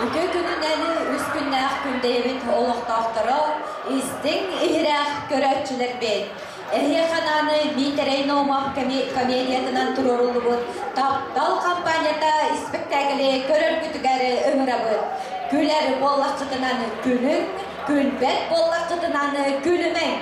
Үтүө күнүнэн үс күннээх күндэйэбит олохтоохторо, истиҥ иһирэх көрөөччүлэрбит! Эһиэхэ анааны Миитэрэй Наумов комедиятынан туруоруллубут «Таптал хампаанньата» испэктээкили көрөргүтүгэр ыҥырабыт. Күлэр буоллаххытынан күлүҥ, күлбэт буоллаххытынан күлүмэҥ!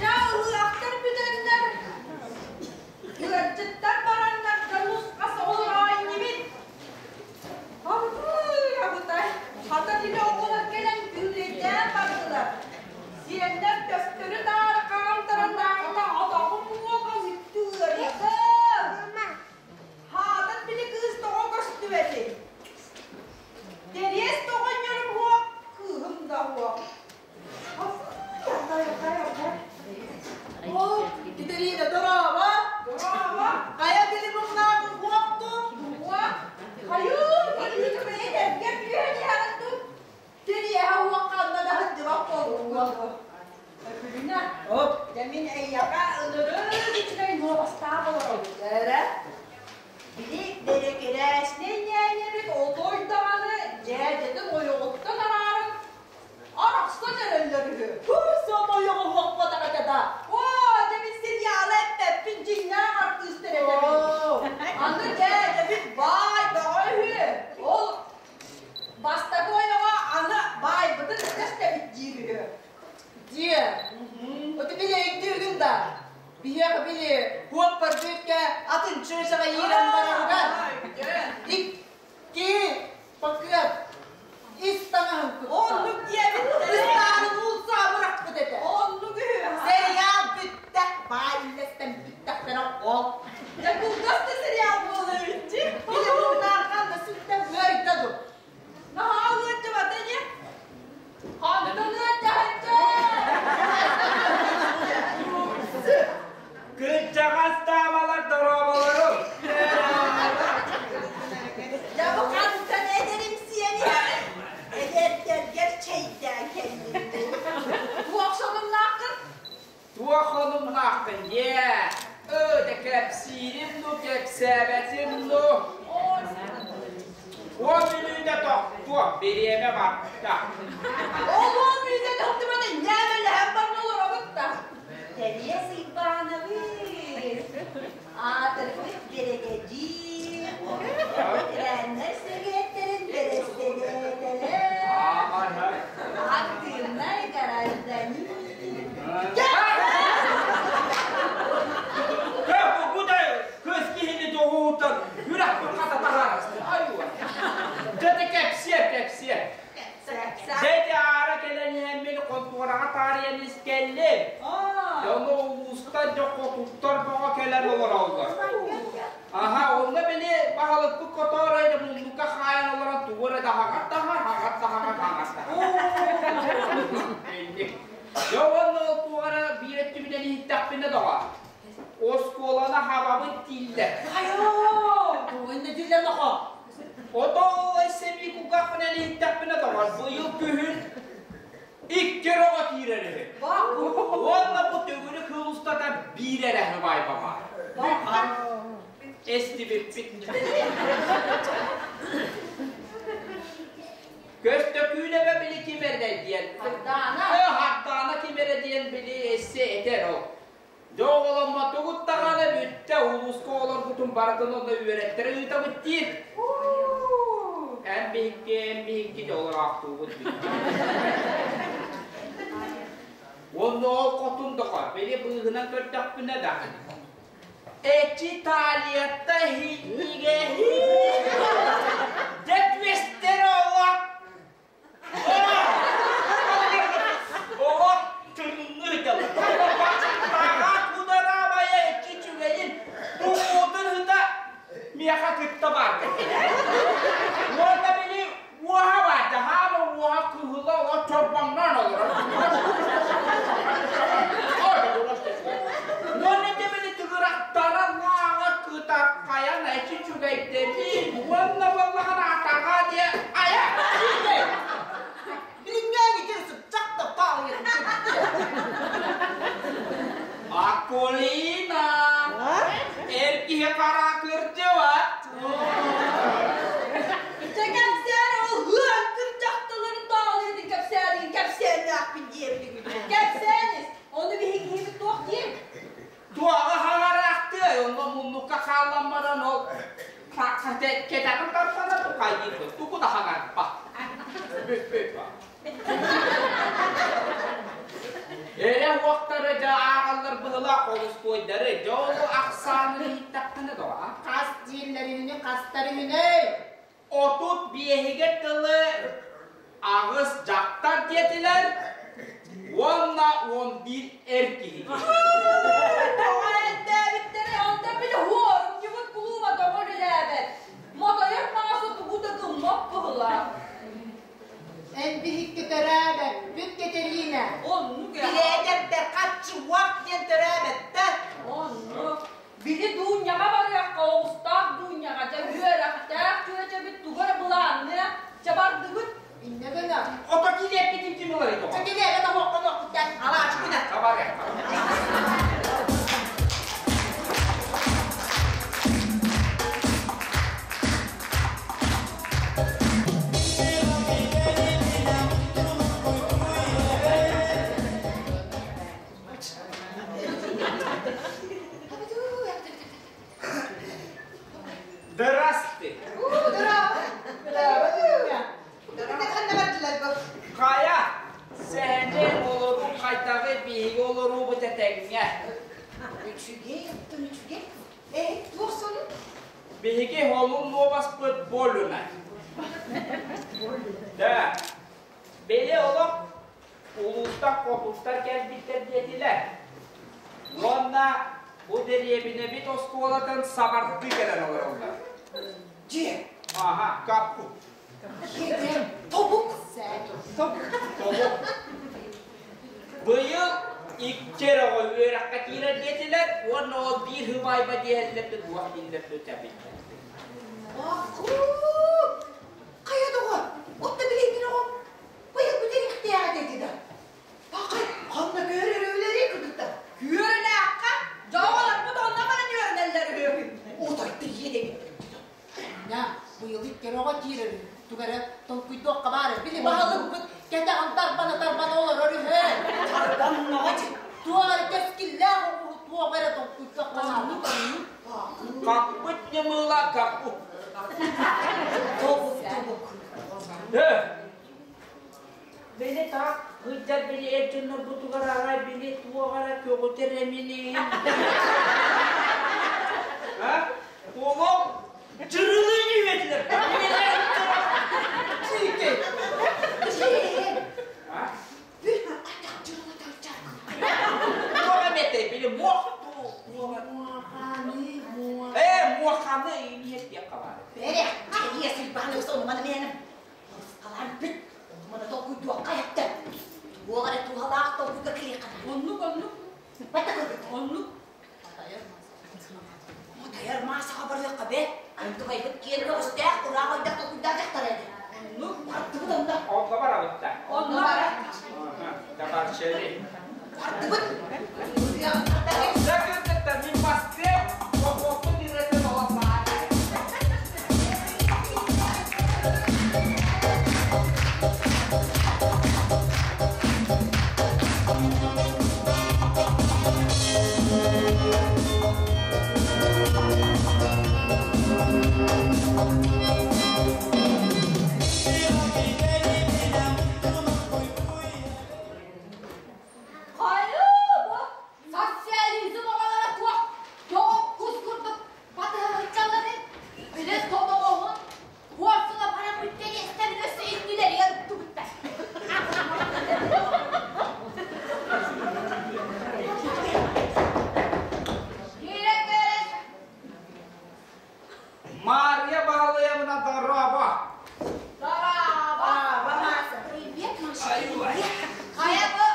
Дьэ, ыһыахтар бүтэннэр Ыалдьыттар бараннар дьонус-хас оҕолор иннибит. Абытай, абытай, хата били оҕолор кэлэн күүлэйдээн бардылар. Сиэннэр төптөрү-таары хаамтараннааҕына атаҕым уоҕа мүттү ыарыйда. Хаатан били кыыс тоҕо көстүбэтий? Дэриэс тоҕонньорум уох, кыыһым да уох. Ол Катерина дорообо! Дорообо! Хайа били муҥнаах уохту? Уох! Хайыы, хайыы, эдэргэр түһэн иһэҕин дуу? Тириэһэ уох ханна да сылдьыбат буолбуккун. Өкүлүнэ, Оп. дьэ мин эйиэхэ ынырык үчүгэй нуобастаах олоробут эрэ. Били бэрэкирээсинэй ньээньэбит отой даҕаны дьээдьэтин ойоҕуттан арааран Арахсан эрэллэр үһү. Һуу, ойоҕо уохпатах этэ да. Оо, дьэ мин сериалы эппэппин, дьиҥнээх артыыстар этэбин. Аны дьээдьэбит баай бөҕө үһү. Ол бастакы ойоҕо аны баайбытын тэстэбит диир үһү. Диэ, оти били өйдүүгүн да? Биһиэхэ били куоппар бүөккэ атын чүөчэҕэ иирэн барарыгар икки Бакыат, ис таҥаһын кытта. Оннук диэбиттэрэ. Ыстаанын уулсаа бырахпыт этэ. Оннук үһү. Сериал бүттэ, баай үллэстэн бүттэхтэрэ ол. Дьэ кылгас да сериал буолла эбитчи. Били муҥнааххан да сүттэн ыарыйда ду. Наһаа ыалдьыбата ини. Хантан ыалдьаһыччы? Кырдьаҕас даамалар дорооболору! Дьэ бу хантан эдэримсийэн иһэҕин? Эдэрдэргэр чэйдээн кэллим. Туох сонуннааххын? Туох сонуннааххын диэ? Өө, кэпсиирим ну, кэпсээбэтим ну. Уон мүнүүтэ тохтуо, бириэмэ барда. Ол уон мүнүүтэ тохтубата ньээмэлэһэн баран олоробут да. Тэриэс Иванович, аатырбыт биригэдьиир, бэтэрээннэр сэбиэттэрин бэрэссэдээтэлэ, активнай гражданин. Кыс киһини тоҕуутан үрэх хата таһаарасты. Айуа. Дьэ кэпсиэ, кэпсиэ. Дьэ аара кэлэн иһэммин хонтуораҕа таарыйан искэллим. Дьону улуустан дьэ хотуттар бөҕө кэлэн олороллор. Аха, онно били баһылыкпыт котоорой эрэ муннукка хаайан олорон тугу эрэ да хаҕар таһар, хаҕар таһар, хаҕар таһар. Инник. Дьэ уонна ол туох эрэ биир өттүбүнэн иһиттэхпинэ доҕор. Оскуоланы хабабыт дииллэр. Хайоо, тугун да дииллэр нохо. Ото сэмии кулгаахпынан иһиттэхпинэ доҕор, быйыл күһүн икки оҕо киирэр үһү. Уонна бу төгүрүк сыл устата биир эрэ сыбаайба баар. Эстибиппит. Көстөкүүнэбэ били ким эрэ диэн. Хардаана. Хардаана ким эрэ диэн били эссе этэр ол. Дьэ оҕоломмотугут даҕаны бүттэ, улууска олорбутун барытын онно үөрэттэрэ ыытабыт диир. Эн биһикки, эн биһикки дьэ олороохтуубут бүттэ. Уонна ол хотун доҕор, били быыһынан көрдөхпүнэ да, эчи талията иһиигэ дьэ түөстэр олох Оҕо тымныы Таҕа кудараабайа икки үчүгэйин туһуутун ыта миэхэ кытта баар. Уонна били уоһа да хаҥарбат. Бүппүт. Эрэ уохтары дьэ ааҕаллар быһылаах холустуойдары, дьэ олу ахсаанын иһиттэххинэ доҕо. Хас дииллэрини хастарыһынай? 35-игэ тылы аҕыс дьахтар диэтилэр уонна 11 эр киһи. Тоҕо элбээбиттэрэ, онтон били хуорумньубут кулууба тоҕо үлэлээбэт? Мотойор мааса тугу да гыммат быһылаах. Эн биһикки төрөөбөппүт Кэтэриинэ. Оннук ээ. Билээдэрдэр хаччы-уах диэн төрөөбөттөр. Оннук. Били Дуунньаҕа барыахха, оҕустаах Дуунньаҕа, дьэ үөрэхтээх чүөчэбит тугу эрэ былаанныа, чэ бардыбыт. Иннэ гына. Ото килиэппитин ким ыларый тоҕо? Чэ килиэбэ тоһуохха нохтуттан алаачы күнэ. Табарыахха. Здрасте. Хайа, сэһэнин олоруу хайдаҕый биһиги олоруубут этэҥҥэ. Үчүгэй, оттон үчүгэй. Э, туох сонун? Биһиги холун нуобаспыт болюна. Да. Били олох улуустар хотуттар кэлбиттэр диэтилэр. Уонна бу дэриэбинэбит оскуолатын сабардыы кэлэн олороллор. Дьиэ. Аха, каппут. Едем. Тобук. Тобук. Быйыл икки эрэ оҕо үөрэххэ киирэр диэтилэр уонна ол биир һыбаайба диэһэллэр да туох дииллэр да тэбиллэр. Ахуу! Хайа доҕор, отто билиҥҥин оҕом быйыл бүтэриэхтээҕэ диэтэ да. Бакай, ханна көөрөр өлөрүй кытытта. Күөрэлээххэ дьоҕолорбут онно баран үөрэнэллэр үһү. Отойто иэдэбит. На, быйыл икки оҕо киирэр тугу эрэ толкуйдуохха баар били баһылыкпыт кэтэҕин тарбана-тарбана олорор үһү. Тарбаннаҕа дьи. Туох эрэ кэскиллээх оҕуһу туох эрэ толкуйдуохха наада. Каппыт ньымыла каппыт. Тобук, тобук. Били таах сылдьар били эр дьоннорбутугар арай били туох эрэ көҕүтэр эминин. А? Олох дьырылыы ньүөтүлэр. Чике. А? Туох эметей били муох Э, муоханы иниэт диэххэ баар. Бэрэ, ийэ сылбааны сонуманы миэним. Халаан бүт, онуманы толкуйдуохха эттэ. Туох эрэ туһалаах толкуйга кириэххэ. Оннук, оннук. Бата көрбүт. Оннук. Матайар маасаҕа барыахха бэ. Онтукайбыт киэн көҕүстээх, ураах ойдох толкуйдаах дьахтар этэ. Оннук. Бардыбыт онно. Онно барабытта. Онно бара. Табарчели. Бардыбыт. Закырдыкта мин бастым, охотун ирэтин олосаа. Хайы бу социализм оҕолоро туох тоҕо кус курдук батыһа сылдьаллар били содоҕоһун куорсуна баран бүттэн эстэн өссө иннилэригэр уктубуттар. Киирэн кэлэн Марья Баалыевна дорообо. Дорообо. Привет, Маша. Ай-вай. Хайа бу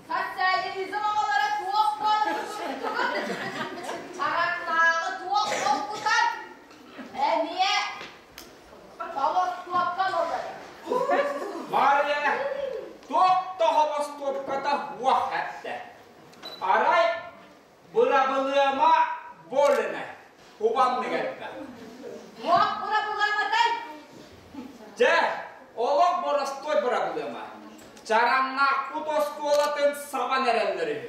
социализм оҕолоро туох буола Чараҥнааҕы туох холкутан эмиэ толостуоптан олорор. Марья туох тоһоҕостуопката уох эттэ. Арай бырабылыама болена кубаннык этте. Туох бырабылыаматай? Дьэ, олох боростуой бырабылыама. Чараҥнаахпыт оскуолатын сабан эрэллэр үһү.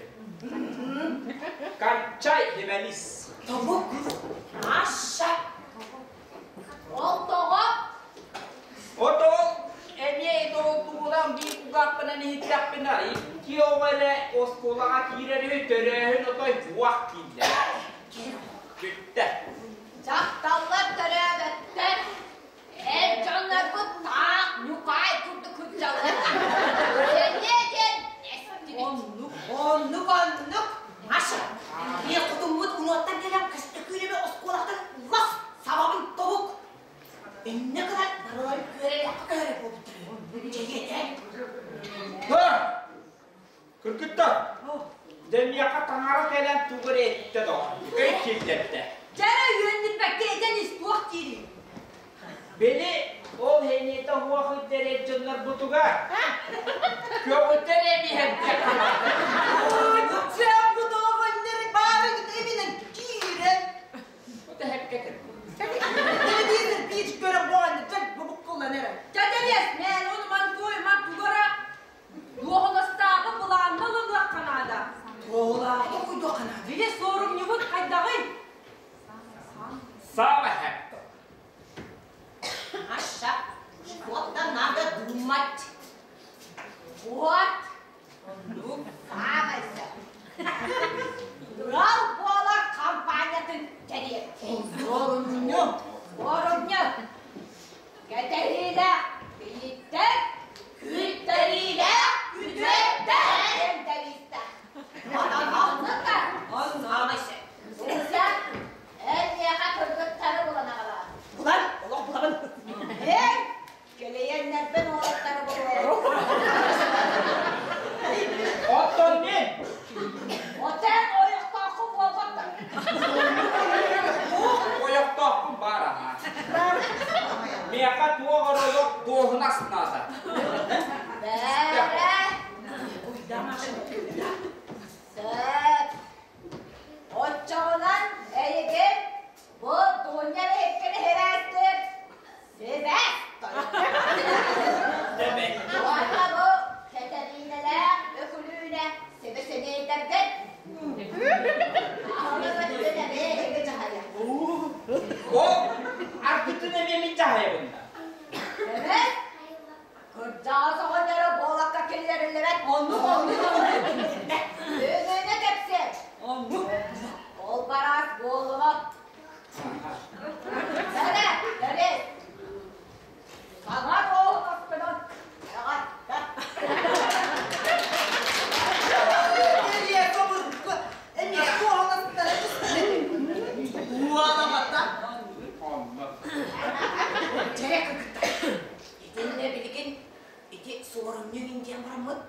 Кончай химелис. Тобук. Маша. Ол тоҕо? кулгаахпынан иһиттэхпинэ, икки оҕо эрэ оскуолаҕа киирэр үһү, төрөөһүн отой туох дииллэр. Бүттэ. Дьахталлар төрөөбөттөр, эр дьоннорбут таах ньукаай курдук сылдьаллар. Сэниэ диэн эстибит. Оннук, оннук, оннук. Маша, биир кутуммут унуоттан кэлэн Көстөкүүнэбэ оскуолаттан лас сабабын тобук. Иннэ гынан барыларын күөрэлэххэ көһөрөр буолбуттар. Дьиэтэ. Кыргыттар, дьэ миэхэ таҥара кэлэн тугу эрэ эттэ доҕор, өй киллэрдэ. Дьэ үөннүрбэккэ этэн ис туох диирий? Били ол эниэтэ уох үрдэр эр дьоннорбутугар көҕүтэр эмиһэргэ Ой, бу доҕонньор баары эминэн киирэн. Бу тэһэккэ Телевизор биир көрө буолан дьэ бу эрэ. Дьэ мэн ону мантуой ман тугара дуоһунастааҕы былаанна ылыныахха наада. Туолааҕы куйдуохха наада. Били суорумньубут хайдаҕый? Саама хэппэ. Маша, что-то надо думать. Вот. Ну, самое Урал буолар компаниятын тэрийэр. Суорумньу. Суорумньу. Кэтэһиилээх кийииттэр, күүттэриилээх күтүөттэр тэбиистэ. Оннук Саамай сөп. Уся, эн миэхэ кыргыттары булан аҕалаар. Булан, олох булабын. Эн кэлэйэннэрбин уолаттары булуом. Оттон мин Отен ойохтооххун буолбаттар. ойохтоохпун баар аха. Миэхэ туох эрэ олох дуоһунас наада. Бээрэ, Куйда, Маша, куйда. сөп. Оччоҕунан эйигин бу Дуня биһиккини хирээстир сибээс Дэмэй. Уонна бу Кэтэриинэлээх Өкүлүүнэ сибисинэйдэргит. Аһылык өттүн эмиэ эһиги дьаһайа. Ол аргытын эмиэ мин дьаһайабын да. Эбэт, кырдьаҕас оҕонньоро буолакка киллэриллибэт. Оннук, оннук, оннук. Үгүнү кэпсиэм. Оннук. Ол бараас буолумат. Бэрэ, бэрэ. Саҥа туоһунаспынан эҕэрдэ. Эмиэ кобурку, эмиэ туоһунастара түстэ. Уоламата. Оннук. Дьэрэ кыргыттар. Итиннэ билигин ити суорумньу мин диэн бараммыт.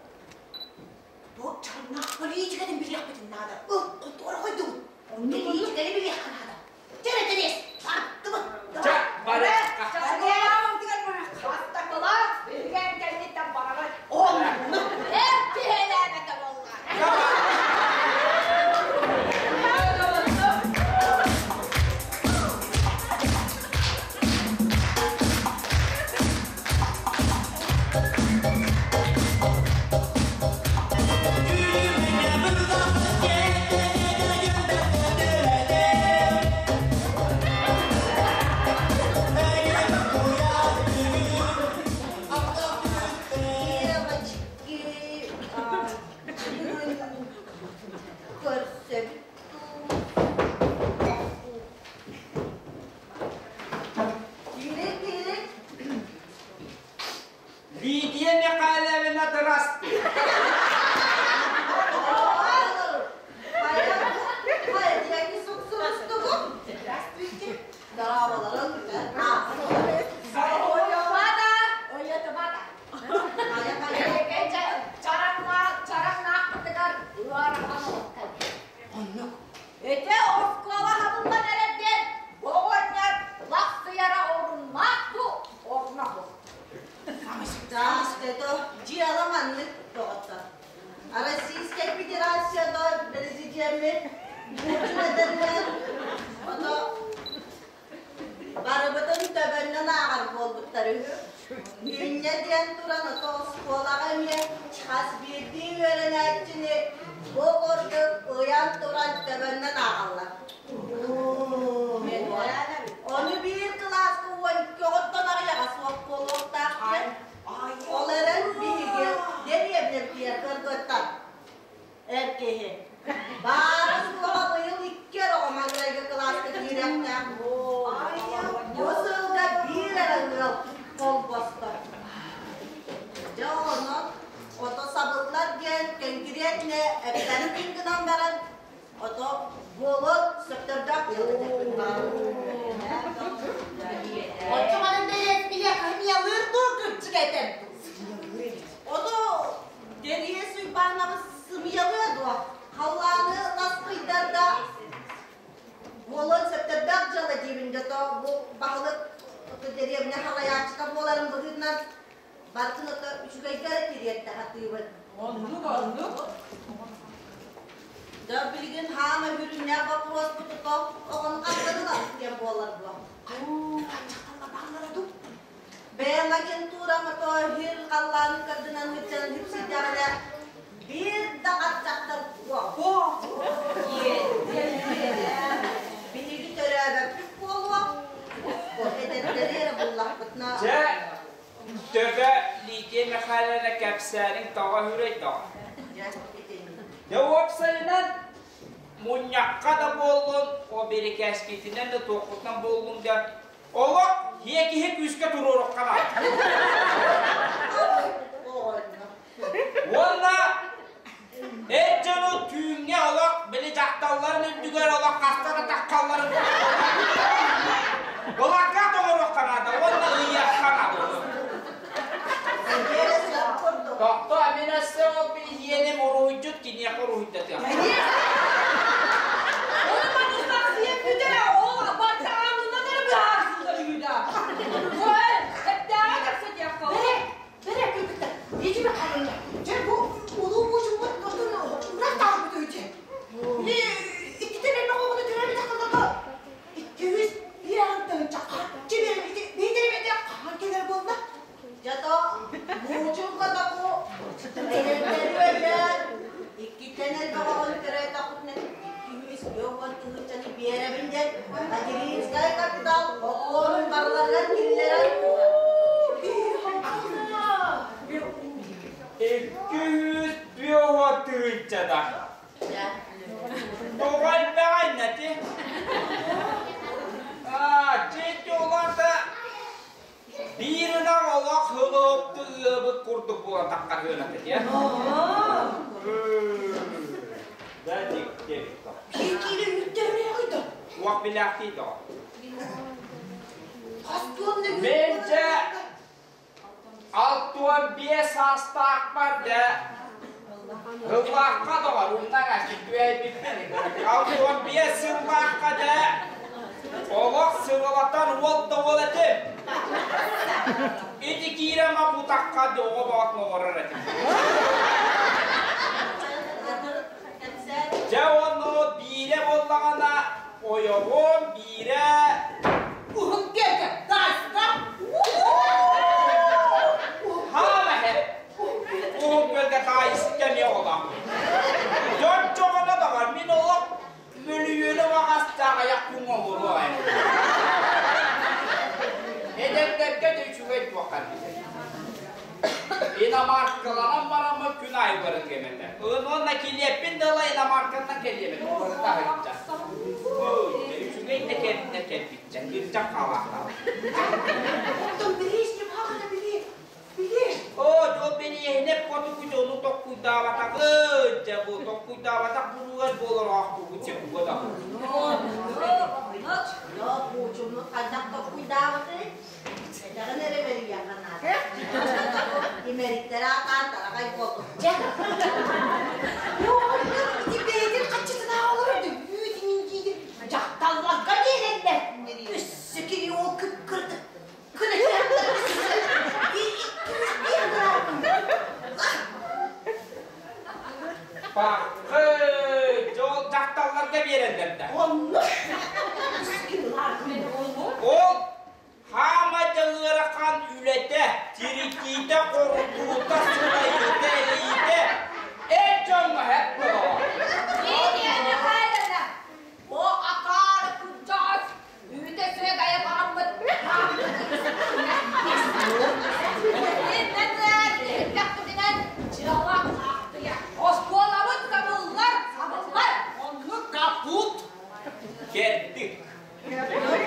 Бу чарнаах политикатын билиэхпитин наада. Ыл, хонтуора хойдубут. Политиканы билиэххэ наада. Дьэрэ тэриэс, бардыбыт. Ча, барыахха. Бастакылар биһигэн кэнниттэн барабыт. Оннук. Эр киһилээбэтэ буолла. Девочки, бүгүн көрсөбүт Киирин, киирин. Лидия Михайловна здравствуй. Здравствуйте. Ойомада, ойотумада. Чараҥнаахпытыгар ыарахан олохтон. Оннук. Ити оскуола хабыллан эрэр диэн оҕонньор лахсыйара оруннаах ду, орунна бу. Да, это дьыала маннык доҕоттор. Российскай Федерацияда президеммит Путин этэринэн, ото барыбытын төбөннөн ааҕар буолбуттар үһү. Инньэ диэн туран ото оскуолаҕа эмиэ хас биирдии үөрэнээччини бу курдук ыйан туран төбөннөн ааҕаллар. Ону биир кылааска 12 оҕоттон аҕыйаҕа суох буолуохтаах диэн. Ол эрэн биһиги кэннэ эппэппин гынан баран, ото буолуон сөптөрдөөх дьыала Оччо манан бэйэс билиэх хымыйалыыр дуу кырдьык этэн. Ото Дэриэс Уйбаанабыс сымыйалыа дуо? Халлааны ласпыйдар да буолуон сөптөрдөөх дьыала диибин дьэ то бу баһылык дэриэбинэ халайааччыта буоларын быһыытынан барытын ото үчүгэйгэ эрэ тириэрдэ сатыыбын. Оннук, оннук. Дьэ билигин хаама үрүннээх боппуруоспут ото оҕону хантан диэн буолар дуо? Хаччахталла дуу? Бэйэм агентурам ото хир халлаанын кырдынан сылдьан үпсүйдэҕинэ биир да хаччахтар суох. Биһиги төрөөбөппүт буолуо. Эдэрдэри эрэ буллахпытына Дьэ, төбө Лидия Михайловна кэпсээниҥ тоҕо үһүрэй тоҕо? Дьэ, итинник. Дьэ, уопсайынан, мунньахха да буоллун, о бирикээскитинэн да туоххутунан буоллун да, олох киһи күүскэ туруорухха наада. Уонна эр дьону түүҥҥэ олох били дьахталларын үрдүгэр олох хаста да таххалларын былакка тоҥоруохха наада уонна ыйыахха наада. Тохтоо, мин өссө ол биһиэним уруһуйдьут киниэхэ уруһуйдатыах. Оны маныстаах бүтэрэ, ол барыта аанынан эрэ быһаарсыллар үһү да. Ой, эптээҕэ кэпсэтиэххэ. Бere, бere кыргыттар, Лидия Михайловна, дьэ бу улуу муучуммут отун урах таалбыт үчэ. Били иккитен элбэх оҕону төрөөбүт дьахталларга 201 тыһыынча харчы биэрбити биэдэрибэтэ хаһан кэлэр буолла? Дьэ то муучуҥка да бу эдэрдэри өлөөн иккитен элбэх оҕону төрөөтөхпүтүнэ 250 тыһыынчаны биэрэбин диэн материнскай капитал бокуонун барыларыгар киллэрэн 250 тыһыынчада. Тоҕо элбэҕэй нэти? Аа, чэйти улаата биир ынах олох хылыопту ыабыт курдук буолан таххарыана тиэ. Да дикте. Биир киилэ үүттэрин да. Уох билээхтии тоҕо. Хас туонна үүт Мен дьэ 65 саастаахпар да Ыллаахха доҕор, умнаҥас түһэйбиппин. 65 сыллаахха да олох сыралатан уол да уол этим. Ити киирэн мапутахха оҕо боот оҥорор этим. Дьэ онно биирэ буоллаҕына ойоҕум биирэ Уһун кэлгэ тааска. хаама эһэ. Уһун көлгө таайыска эмиэ оҕолоох. Дьон чоҕоно доҕор мин олох мөлүйүөнэ уаҕастаах айах күҥ оҥоруо ээ. Эдэрдэргэ да үчүгэй туохха Иномаркаланан бараммын күн аайы баран кэмэтэ. Уонна килиэппин да ыла иномарканнан кэлиэм этэ. Барыта аһыйда. Үчүгэй да кэмнэ кэлбиччэ. Кырдьах хаалаахтаах. Оттон Брежнев хаҕана били, били. Оо, дьол бэниэһинэп хотугу дьону токкуйдаабатаҕын, дьэ бу токкуйдаабатах буругар буолар оохтугу чекуга да. Дьо буучуммут хайдах токкуйдаабытый? Этэҕин эрэ бэрийэххэ наада. Имэриттэрэ атаан тараҕай буолбут. Дьэ. Оҕонньор ити бэйэтин хаччытынаа олорор да үүт иҥин диир. Дьахталларга биэрэллэр. Өссө кини ол кып-кырдык Бахы, дьол дьахталларга биэрэллэр да. Оннук. Ол хаама дьаҥыарахан үлэтэ, тиритиитэ, хорутуута, сылайыыта, элэйиитэ эр дьоҥҥо һэп буолар. Лидия Михайловна, о акаары кырдьаҕас үүтэ сүөгэйэ бараммыт Иһиттэхпитинэн дьыала хаахтыйа. Оскуолабыт сабыллар, сабыллар. Оннук капут. Кэрдик.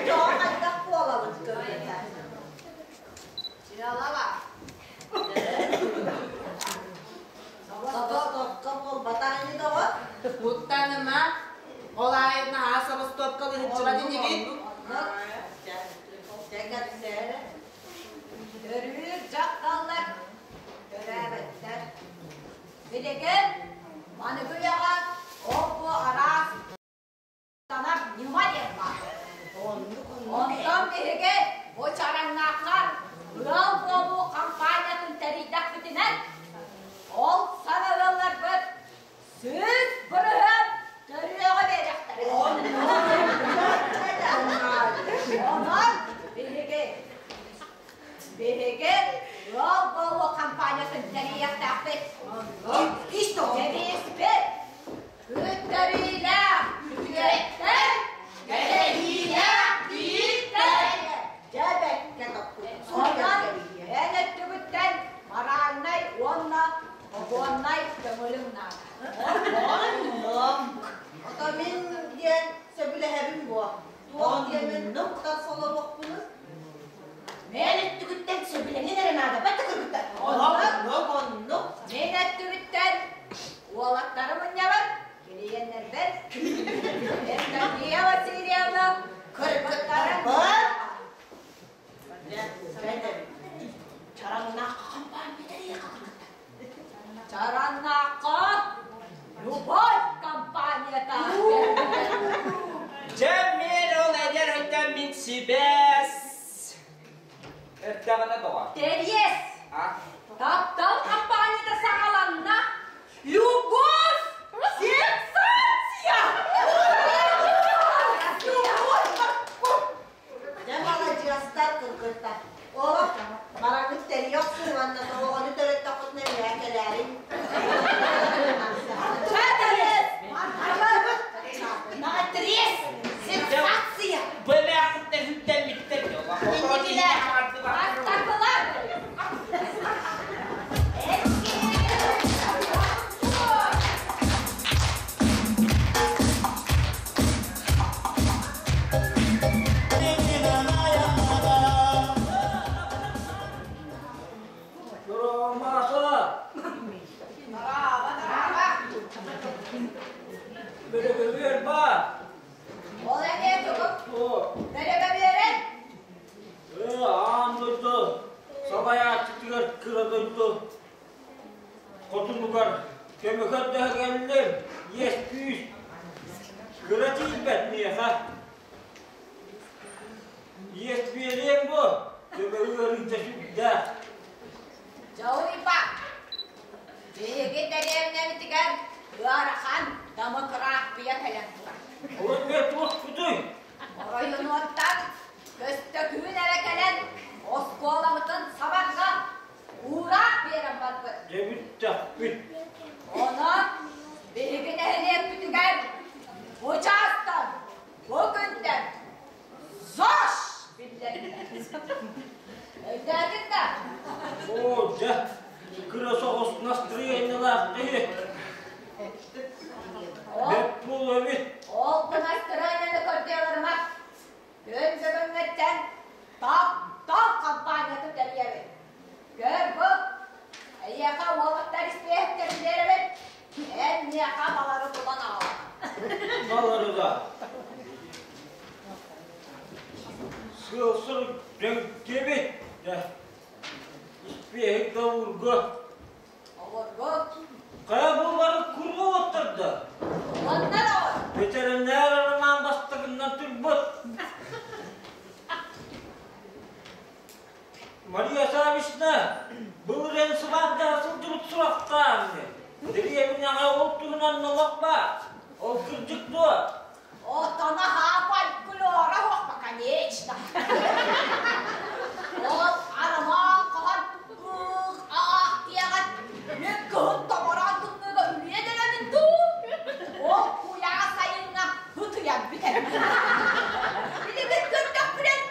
Дьоҕо хайдах буолабыт көрүтэ. Дьыалаба. Ыал буолуу хампаанньатын тэрийиэхтээхпит. Кэбиспит. Күттэриилээх күтүөттэр, кэтэһиилээх биирдэр. Дьэ бэккэ топпут. Онон эн өттүгүттэн моральнай уонна погоннай көҥүлүҥ наада. Оннук. Ото мин диэн сөбүлэһэбин буо. Туох диэмин туттар солоруохпунуй? Мен өттүгүттэн сөбүлэҥин эрэ наада. Бачча кыргыттар. Оннук. Оннук, оннук. Мин өттүбүттэн уолаттары мунньабын, килийиэннэрбэр Евдокия Васильевна кыргыттарын Кыргыттарбыт. Чараҥнаах хампаанньа тэрийиэххэ кыргыттар. Чараннаахха Любовь компанията. Дьэ, мен ол эдэр өттөн мин сибээс эрдэҕинэ доҕор. Тэриэс! А? Таптал компанията саҕаланна. Любовь! Сенсация! Дьэ маладьыастар кыргыттар. Олох бараҥҥыт тэрийэ охсуҥ уонна тоҕоҕону төрөттөххүтүнэ миэхэ кэлээриҥ. Тэриэс! Натрес! Сенсация! Бэлээхиттэр хүттэммиттэр Инникилэр! Бастакылар! Маша, Браво, браво! бөрөгөбүөр баар. Ол эмиэ тугу? О, Бөрөгө биэрэн? аан дойду салайааччытыгар кыра дойду хотунугар көмө көрдөһө кэллим. Иэс күүс кыра тиийбэт миэхэ. Иэс биэриэҥ бу, төбө ыарыыта сүрдээх. Дьолуйба! Биһиги дэриэбинэбитигэр ыарахан демократия кэлэн турар. Ол эмиэ туох кутуй? Оройунуоттан Көстөкүүн эрэ кэлэн оскуолабытын сабарга уураах биэрэн барбыт. Дьэ бүттэхпит. Онон биһиги нэһилиэкпитигэр учаастан бу күнтэн ЗОЖ биллэрдэ. Өйдөөтүҥ да? Оо, дьэ, кыра соҕус настырыанньалаах киһи. Ол, Бэрт буолуо эбит. ол бу настырыанньаны көрдүөлэрмэ күн бүгүҥҥүттэн таптал хампаанньатын тэрийэбит. Көр бу, эйиэхэ уолаттар испиэһэктэрин биэрэбит, эн миэхэ балары булан аҕал. Баларыга сыал-сорук дьэҥкэбит. Дьэ, испиэһик да уурга. Обургу. Хайа буллары курбуоттарда. Оннор оҕор. Ветеринар Роман бастакыннан турбут. Мария Савична, былырыын сыбаатдаһа сылдьыбыт сурахтаан. Дэриэбинэҕэ ол туһунан номох баар. Ол кырдьык дуо? Отона фольклора хуохпа, конечно. Ол арамаан хаһан ых аах диэҕин мин кыһын томороон тымныыга үлүйэн эрэбин дуу? Ол куйаас сайыҥҥа ытыйан бүтэр. Билигин көрдөхпүнэн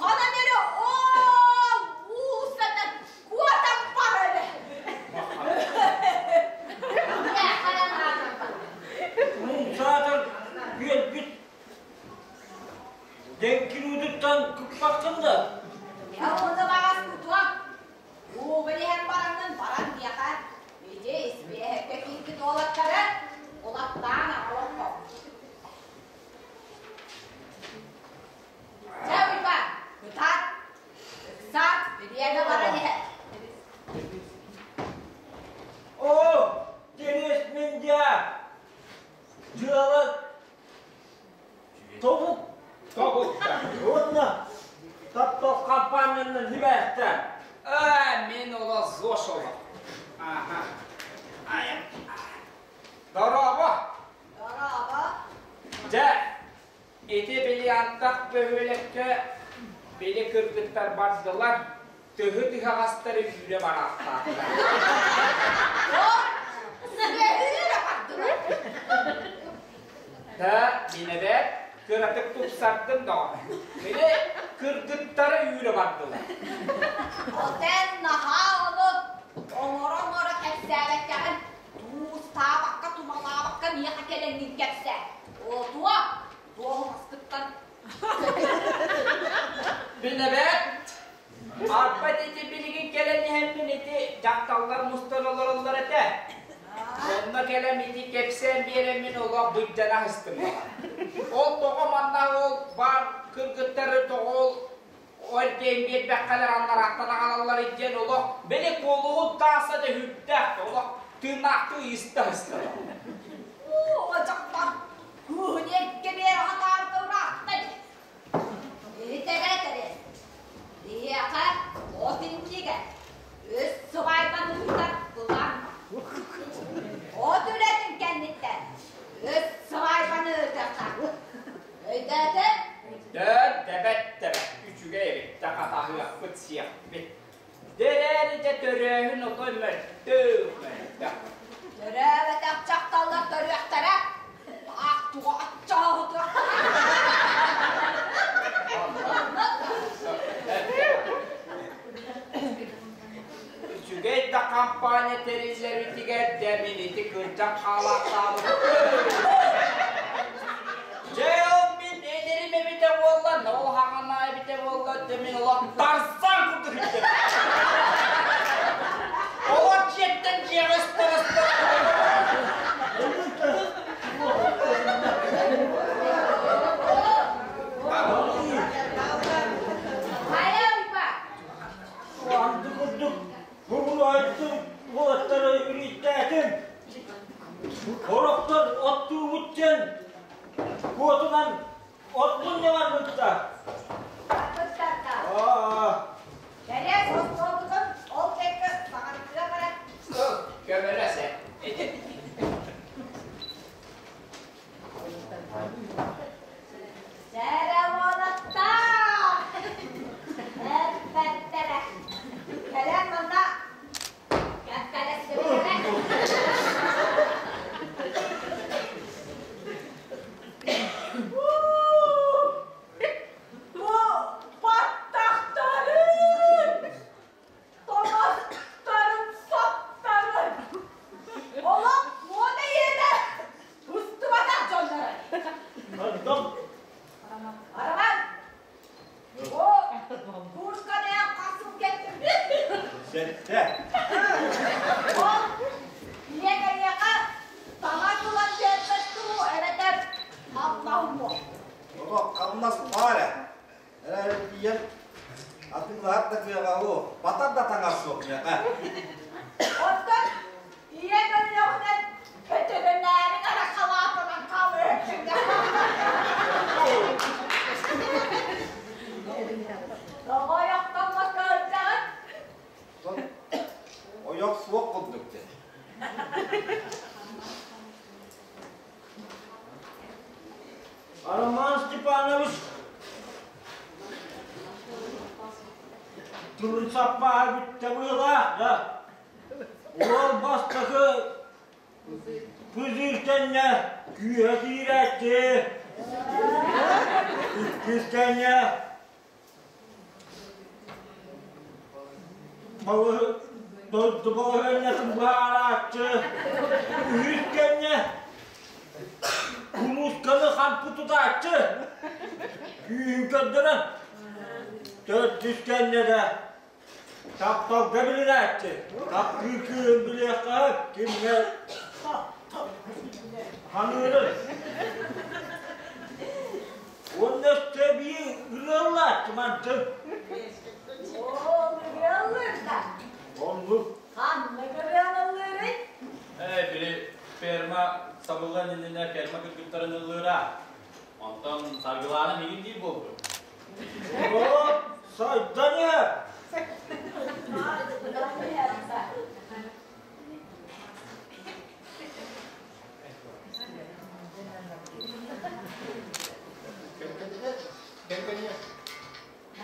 ханан эрэ ол уулуссанан куотан барар Саатар үөлбүт дьэҥкир уутуттан кыппаккын да? Я оны баҕас кутуам. Уубун иһэн бараҥҥын баран диэхэ, ити испиэһэккэ киирбит уолаттары улаттаан аҕалан Чэ, Уйбаан, кытаат, ыксаат, бириэмэ баран иһэр. О, Денис Миндя! Дьыала тобук Тобукта. уонна таптал хампаанньанан сибээстээн. А, мин ола ЗОЖ ола. Ага. Ай. Дорообо. Дорообо. Дьэ, ити били антах бөһүөлэккэ били кыргыттар бардылар. Тыһы тыһаҕастары үүрэ бараахтаатылар. Сүбэһиирэ бардылар. Да, мин эбээт кыратык тупсардым доҕор. Били кыргыттары үүрэ бардылар. Отен наһаа ону оҥоро-оҥоро кэпсээбэккэҕин туустаабакка, тумалаабакка миэхэ кэлэҥҥин кэпсээ. Отуо, дуоһунаскыттан Мин эбээт Арба ити билигин кэлэн иһэммин ити дьахталлар мустан олороллор этэ. Онно кэлэн ити кэпсээн биэрэммин олох быдьана аһыстым баҕар. Ол тоҕо манна ол баар кыргыттары тоҕо ол эрдээн биэрбэххэлэр аннарааттан аҕалаллар диэн олох били куолуһун тааса да сүрдээх олох тыыннаахтыы ыйыста-ыста. Оо, дьахтар кыыһын эргэ биэрэ сатаабыта ыраатта дии. Иһитэрэ тэрээс. Биһиэхэ от иннигэр үс сыбаайбаны ыытар былаан баар. От үлэтин кэнниттэн үс сыбаайбаны ыытыахтаахпыт. Өйдөөтүҥ? Өйдөөн дэбэт-дэбэт үчүгэй эбит да хатаһыахпыт сиэхпит. Дэрээри дьэ төрөөһүн отой мөлтөх мөлтөх. Төрөөбөтөх дьахталлар төрүөхтэрэ. Таах туга аччаабытыахтара. Үчүгэй да компания тэриллэритигэр дэ мин ити кырдьан хаалаахтаабыт. Дьэ ол мин эдэрим эбитэ буолла, ол хаҥана эбитэ буолла, дьэ мин олох Тарзан курдук иттим. Олор дьиэттэн дьиэҕэ ыстар-ыстар. Хайа Уйба? Анды курдук бугулаайтын уолаттары үрийттээтим. Сорохтор оттуубут диэн куотунан Отпун не барбытта. Барбыттарда. Кэлиэс остуолбутун ол кэккэ саҥардыа баран. Көмөлөс ээ. Сэрэ уолаттар! Эппэттэрэ. Кэлэн манна кэккэлэстибит Бу баттахтарын, тоҥостарын, саптарын олох муода ийэтэ устубатах дьонноро. Араман, о, куртканыан хасым кеттим. Сэттэ. Ол ийэҥ эйиэхэ таҥас ылан биэрбэт дуу, эбэтэр хамнаһым Оҕо хамнас баар ээ. Эрэ тиийэн атыылаһар да кыаҕа суох, батар да таҥас суох миэхэ. Оттон ийэҥ өллөҕүнэн бэтэринээриҥ эрэ халаатынан хаалыаҥ. Тоҕо ойохтоммокко сылдьаҕын? Ойох суох курдук дьэ. Роман Степанович тылын саппааһа бүттэ быһыылаах да уол бастакы пызыыр кэннэ күүһэ киирээччи иккис кэннэ Дойду балаһыанньатын быһаарааччы үһүс кэннэ куруусканы хампы тутааччы күүһүн көрдөрөн төрдүс кэннэ да тапталга билинээччи таптыыр кыыһын билиэххэ кимҥэ ханыырын Уонна өссө эбии ырыаллааччы мантын. Оо, ырыаллыыр да? Оннук. Ханнык ырыаллыырый? Ээ, били ферма сабыллан иннинэ ферма кыргыттарын ыллыыра. Онтон Саргылаана миигин диир буолбут. Оо, сайдан иһэр. Сайдан иһэр да.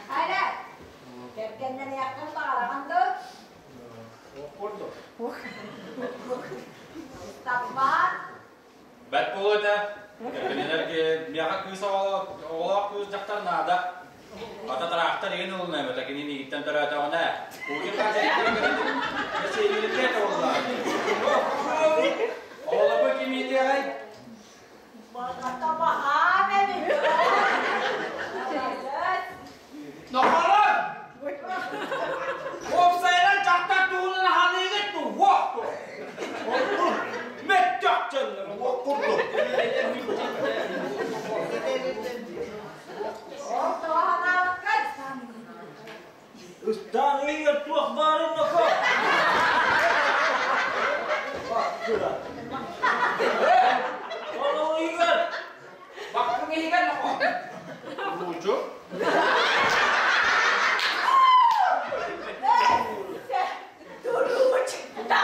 Хайа, кэргэннэниэххин баҕараҕын. Ыстапаан. Бэрт буолуо этэ. Кэргэнинэргэ миэхэ кыыс оҕолоох кыыс дьахтар наада. Хата тыраахтар игин ылына эбэтэ кини миигиттэн төрөөтөҕүнэ. Путин хачайыттан буолла. Оҕолорго ким иитиэҕэй? Баҕата баһаам эбит. Нохорон! Уопсайынан дьахтар туһунан аһаныыгыт дуу? Уох дуо? Мөттөх дьоннор. Уох курдук. Ол тоҕо санаабыккын? Ыстаан ыйыгар туох баарын ноко? Баккыра. Ол ыйыгар. Баккыҥ иһигэр ноко. Лучу. Туруучта!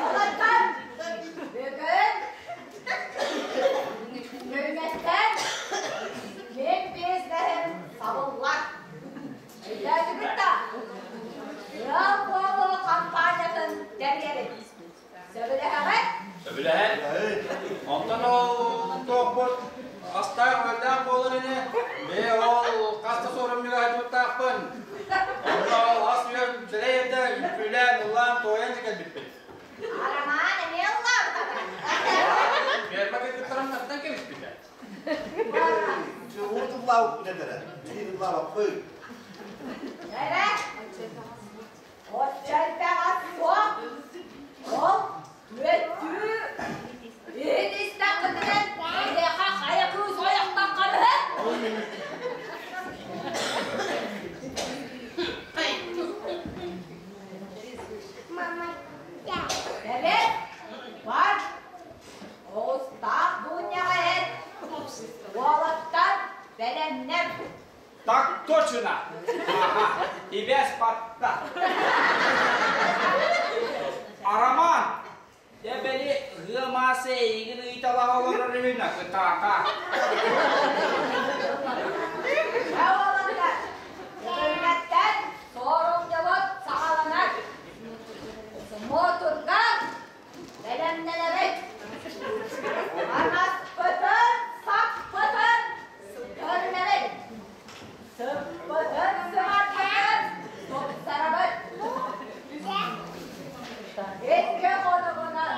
Олортон бүгүн Нөмэттэн мен бизнеһим сабыллар. Өйдөөтүгүт да? Ыал буолуу компаниятын тэрийэбит. Сөбүлэһэҕит? Сөбүлэһэн. Онтон ол туохпут астаах-үөллээх буолар ини. Бээ ол хас да суорумньуга сылдьыбыттаахпын. Онно ол ас-үөл дэлэй этэ, үҥкүүлээн, ыллаан, туойан дьэ кэлбиппит. Арамаан эмиэ ыллаабыта. Ферма кыргыттарын тардан кэбиспитэ. Уутуллаабыппыт этэрэ. Биһиги ыллаабаппыт. Эрэ, оччо элбэх ас суох. Ол үөттүү иһит истэххитинэн эһиэхэ хайа кыыс ойохтоххо Эбэт, бар, оҕустаах дуунньаҕа эт, уолаттар бэлэмнэр. Так точно! Ага, тебя спатта. Арамаан, дьэ били ыамаасы эйигин ыйыталаһа олорор үһүнэ кытаата. Дьэ уолаттар, бүгүҥҥэттэн суорумньубут саҕаланар. Смотрга бэлэмнэнэбит. Анаспытын, саппытын көрүнэбит. Сыппытын, сымарбытын тупсарабыт. Икки хонугунан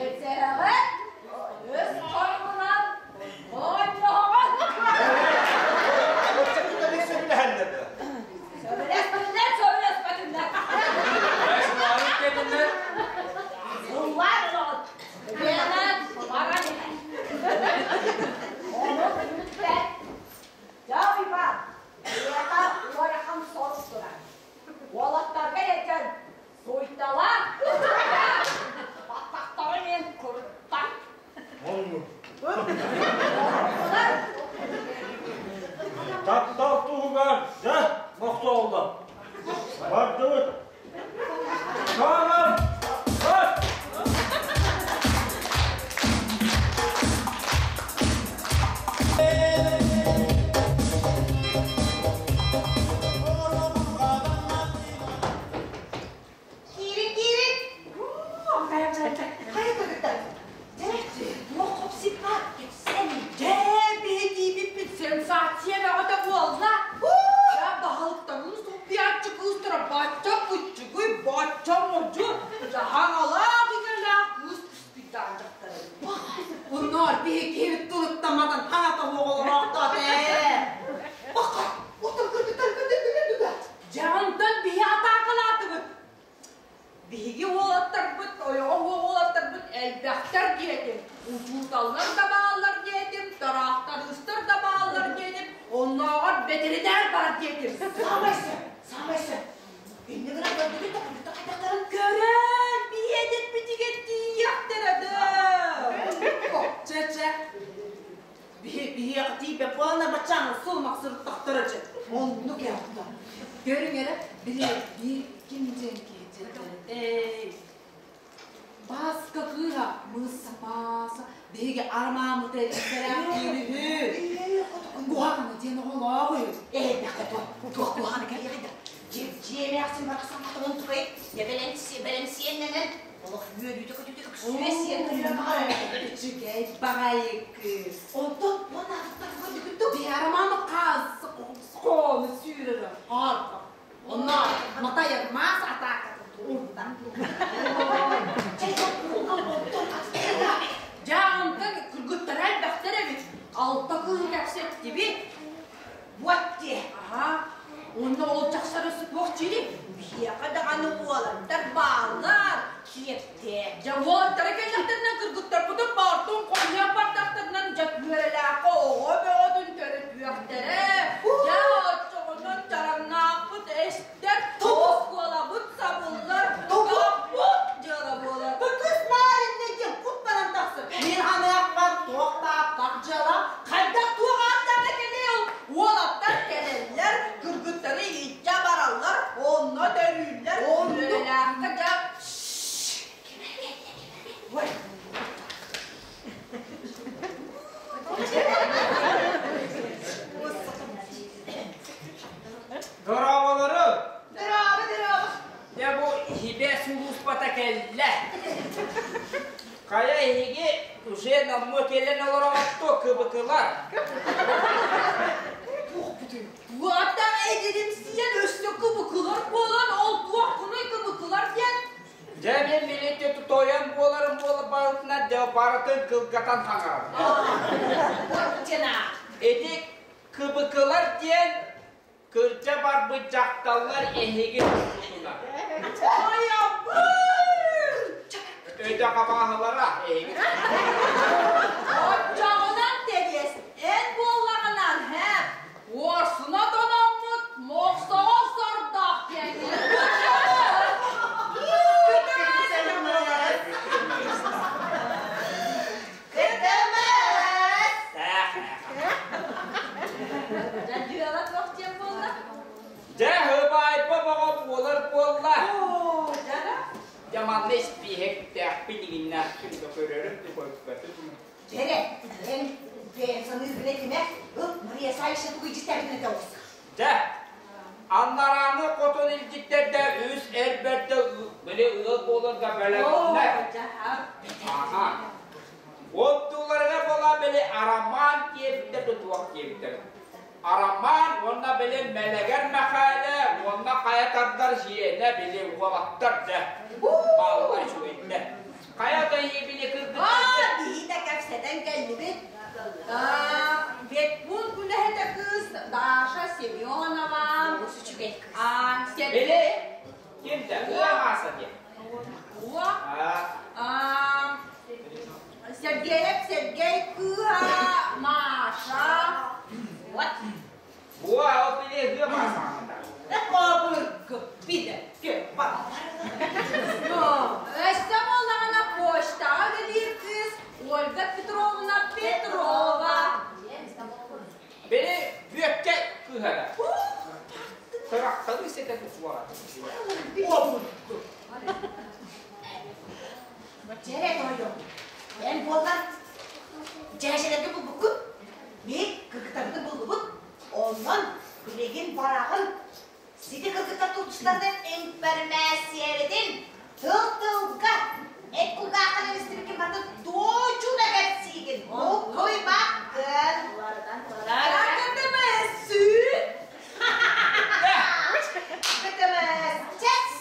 эцэҕит, үс хонугунан моонньоһоҕут. Сөбүлэһэллэр да. Сөбүлэспэтиннэр, сөбүлэспэтиннэр. Сыллар оҕот, Лена баран иһэр. Ону күүппэт. Дьэ Уйбаан, эйиэхэ ыарахан сорук турар. Уолаттарга этэн, суйтала, баттахтарын иһин курутта. Таптал туһугар дьэ мохсоҕоллор. Бардыбыт. Саалар! Бар! Киирин, киирин. Хайа кыргыттар? Дьэ, туох хопсиппат, кэпсээн. Дьэ, биһи тиийбиппит сенсация бөҕөтө буолла. Дьэ, баһылыктарын суппуйааччы кыыстара бачча куччугуй, бачча модьу, дьаһаҥалаах иҥэлээх кыыс түспүттээх дьахтар эбит. Онноор биһи киһибит тылыттамматан хаата оҕолороохтоот ээ. Баха, оттон кыргыттар көрдөрдүлэр дуга. Дьэ, онтон биһи атаакалаатыбыт. Биһиги уолаттарбыт, ойоҕо уолаттарбыт элбэхтэр диэтим, учууталлар да бааллар диэтим, тыраахтарыыстар да бааллар диэтим, оннооҕор бэтэринээр баар диэтим. Саамай сөп, саамай сөп. Инньэ гынан көрдүгүт да кыргыттар хайдахтарын Көрөн, биһиэтин тиийиэхтэрэ да. Чэ-чэ, биһиэхэ тиийбэт буолана баччааҥы сыл махсырыттахтара дьэ. Оннук эҕтэ. Көрүҥ эрэ, били биир ким диэн киһи Эй, Бааска кыыһа мыысса пааса биһиги армаамыт эргиттэрээх киирүһү. Куһаҕаны диэн оҕолоох үһү. Ээ, бэхэ туох куһаҕаны кэлиэҕэй да. Дьиэ эмээхсин барахсан хатылын тукай, бэлэмсиэннэнэн, олох үөрүүтэ-көтүүтэ үксүө сиэн көрүөн баҕарар. Үчүгэй баҕайы кыыс. Онтон уонна атыттарга бүгүттү. Биһарамааны хаас хону сүүрэрэ харба. Онно матайар маас атаакатын урда. Дьэ, онтон кыргыттара элбэхтэр эбит. Алта кыыһы кэпсэттибит. Вот те. Аха. Онно ол тахсара туох чири? Биһиэхэ даҕаны уолаттар бааллар, киэптээх. Дьэ, уолаттара кэллэхтэринэ кыргыттарбытын баартын хомуйан бардахтарынан дьэ күөрэлээххэ оҕо бөҕөтүн төрөтүөхтэрэ. Дьэ, оччоҕунан чараҥнаахпыт эстэр, оскуолабыт сабыллар, туппут дьыала буолар. Бу кыс маарынна диэн куттанан тахсар. Мин ханыахпар туох тааттах дьыала, Хайдах туох ааттаах кэлиэй ол? Уолаттар кэлэллэр, кыргыттары илдьэ бараллар, онно төрүүллэр, күөрэлээххэ дьэ Ой, Дорооболору! Дорообо, дорообо. Дьэ бу иһибэ сулууспата кэллэ. Хайа эһиги уже номнуо кэлэн олороҕутту кыбыкылар. Туохтан эдиримсийэн өссө кыбыкылар буолан ол туоххунуй кыбыкылар диэн? Дьэ мин билигин тойон буоларым буола барытына дьэ барытын кылгатан хаҥарам. Ити кыбыкылар диэн кырдьа барбыт дьахталлар эһиги тутунар. Өйдө хабааһылара эһиги. Оччоҕунан тэриэс эн буоллаҕынан һэ уорсуна тономмут мохсоҕо сордоох диэн Кытымас! Дьэ дьыала туох диэн буолла? Дьэ, һыбаайба бөҕө буолар буолла. Оо, дьара. Дьэ, манна испииһэктээхпин иҥиннээхпин да көрөрүм да көрбөтүм. Дьэрэ, эн бэйэм саныыргын этимэ, ыл, Мария Савична тугу илдьиттээбитин этэ оҕус. Дьэ, аннарааны хотун илдьиттэрдэ үс эр бэрдэ били ыал буоларга бэлэмнэр. Аха. Оттууларыгар буола били Арамаан диэбиттэр да туох диэбиттэр. Арамаан уонна били Мэлэгэр Мэхээлэ уонна хайа тардар сиэнэ били уолаттар дьэ. Бааллар үчүгэйдэр. Хайа да били кыргыттар. Биһи да кэпсэтэн кэллибит. Ветпункт үлэһитэ кыыс Даша Семенова. Олус үчүгэй кыыс. Били кимдэ? Ыа Мааса диэн. Уа. Сергеев Сергей кыыһа Маша. Вот. Уа, ол били ыа Мааса. Обыргы билэ Өссө буоллаҕына почтаҕа үлэлиир кыыс Ольга Петровна Петрова. Били Бүөккэ кыыһара. Тырахталыы сэтэ тутуара. Обургу. Дьэрэ тойон, эн буоллар дьээдьэлэргэ булбуккун, мин кыргыттарбытын буллубут, онон билигин бараҕын сити кыргыттар тутустарынан импэрмээссийэбитин тыл-тылга эт кулгааххын эристибиккин барытын туочуна кэпсиигин, буккуйбаккын.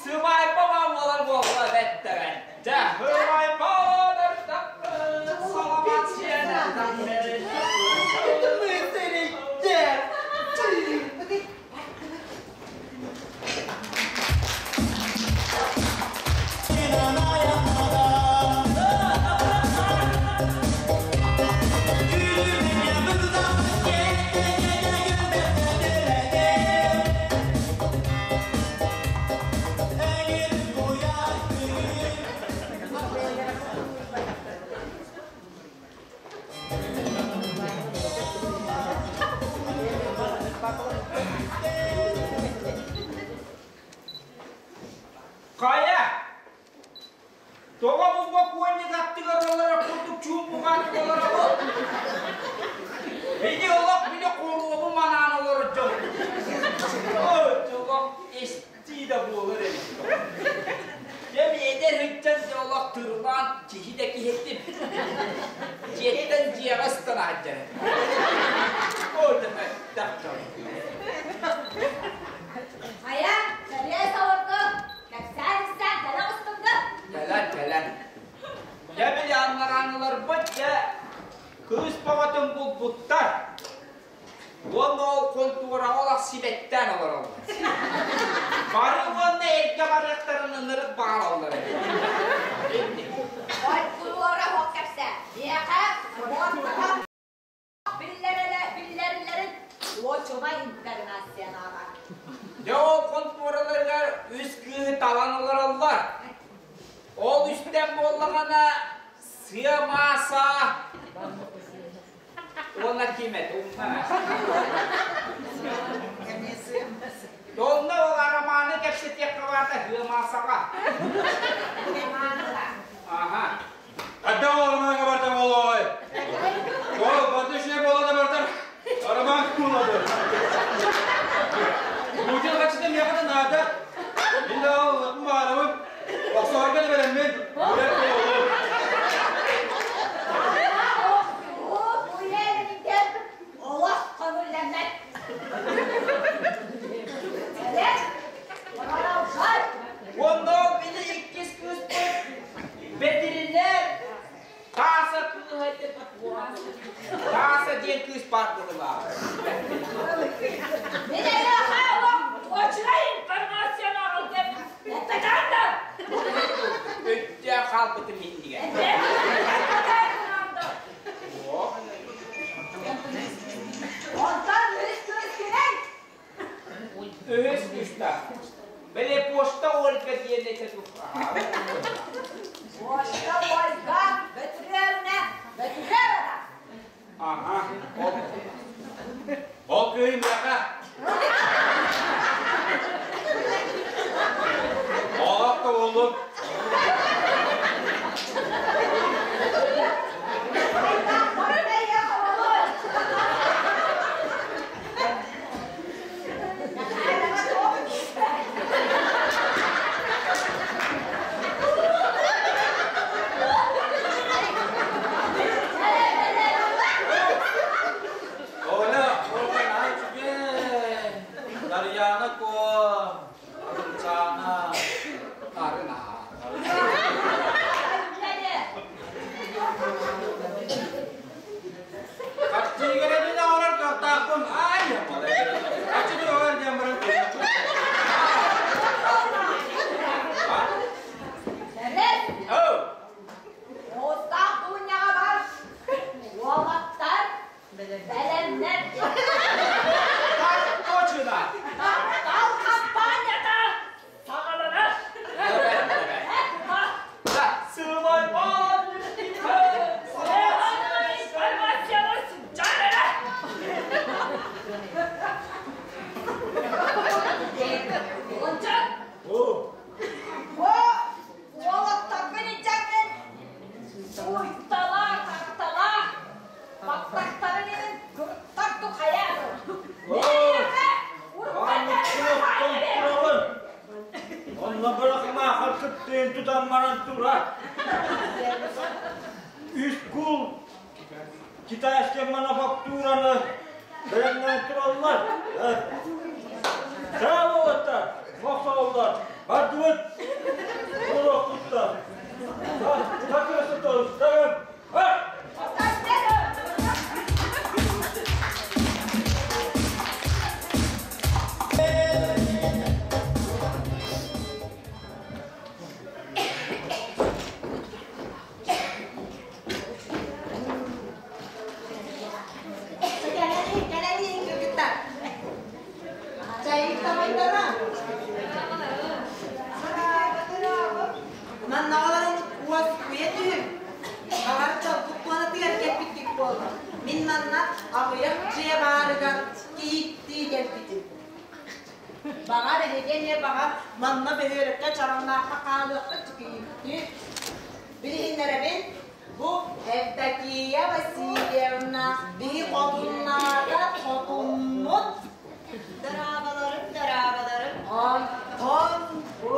Сыбайба буолар буолла бэттэрэн. Дьэ, сыбайба саламат сиэнэ. Хайа, тоҕо бу бокуонньук аттыгар олорор курдук чуумпугаан олоробут? Били олох били хоруобу манаан олорор дьон. Ой, олох Эстии да буолар эбит. Дьэ эдэр сылдьан дьэ олох тырылаан киһи да киһитим. Дьиэттэн дьиэҕэ ыстана сылдьар. Ол да мөлтөх дьон. Хайа, кэлиэ сорго, кэпсээн-ипсээн кэлэ оҕустуҥ да? Кэлэн, кэлэн. Дьэ били аннарааныларбыт дьэ кыыс бөҕөтүн булбуттар. Уонна ол хонтуораҕа олох сибэттээн олороллор. Бары уонна эргэ барыахтарын ынырык баҕараллар эбит. Хонтуора оһох кэпсээ. Миэхэ муостаҕа биллэриллэрин уочумай интернационала. Дьэ ол хонтуораларыгар үс кыыһы талан олороллор. Ол үстэн буоллаҕына сыа мааса Уонна ким этэ умнара. Онно ол арамааны кэпсэтиэххэ баарда Хыамаасаҕа. Аха. Хадда ол арамааҥҥа барда буолуой? Ол барда үчүгэй буола да бардар арамаан куулады. Путин хачыта миэхэ да наада. Мин да ол баарабын. Охсуһарга да бэлэммин. Билэр буолуом. Олох көҥүллэммэт. Онно ол били иккис кыыспыт бэтиринээр Тааса кыыһа этэ Тааса диэн кыыс баар быһыылаах. Мин эйиэхэ олох точнай информацияны аҕалдым. Эппэтэҕин да? Өйдөөн хаалбытым иннигэр. Онтон үһүс кыыс кимий? Үһүс кыыста. Били Пошта Ольга диэн этэ Пошта Ольга Бөтүрүөбүнэ Бөтүрүөбүнэ. Ага. Ол кыыһым миэхэ. Олох да буоллун. Оля, Оля, үчүгэй. Нарьяна Куо, Арынчаана, Арына. Харчыгырабын оҥорор кыахтаахпын. Ай, Харчы туругар диэн баран Муостаах дуунньаҕа бар, уолаттар бэлэмнэр. Так точно! Таптал хампаанньата саҕаланар. Сылайбан Уолаттаргын илдьэҥҥин уйталаа, тарталаа, баттахтарын иһин кырыттар тухайа. Онно бырахымаахар кыттыын тутан баран турар. Үс кул китайскай мануфактураны бэлэмнээн тураллар. Саа уолаттар, мохсоҕоллор, бардыбыт. Олохпуттар. Такырысытын, тагын, Кэлэли, кэлэли кыргыттар. Чайык тамайдара. Манна олорон уос уйа түһүм. Баҕар чолбук туонатыгар кэлбиккит буолла. Мин манна аҕыйах дьиэ баарыгар кийииттии кэлбитим. Баҕар эһиги эмиэ баҕар манна бөһүөлэккэ чараҥнаахха хаалыаххыт кийииттии. Билиһиннэрэбин, бу Евдокия Васильевна биһи хотуннаата хотуммут. Дорооболорум, дорооболорум. Онтон бу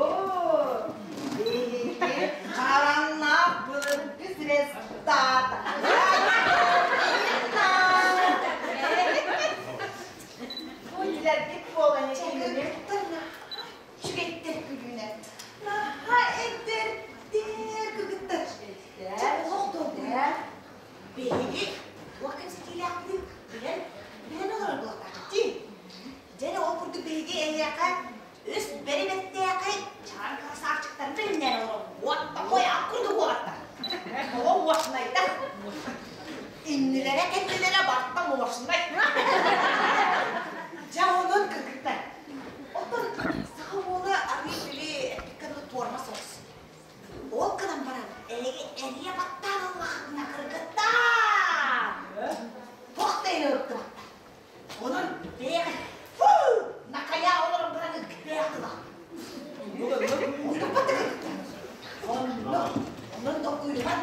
биһиги хараннаах былыргы звездата. Бу билэргит буолан этиҥҥин. Үчүгэйдэр күлүүнэ. Наһаа эдэрдэр кыргыттар. Чэ, олох долгуйа. Биһиги туох кэпсэтиилээхпитин билэн, билэн олорор буолтаахпыт дии. Дьэ, ол курдук биһиги эһиэхэ үс бэрибэттээхэй чараҥ красавчиктарын билиннээн олоробут. Уот такой ак курдук уолаттар. Оҕо мощнайдар. Иннилэрэ кэннилэрэ барта мощнай. Дьэ, онон кыргыттар. Оттон саха уола арыы били эппиккэ дылы туорма соҕус. Ол гынан баран эһиги эрийэ баттаан ыллаххытына кыргыттаар! Туох да иһин ырыттыбаттар. Онон бэйэҕит фу накайаа олорон баран ыкпээх тыла. Оннукпат да кыргыттар. Онно, онон толкуйдуман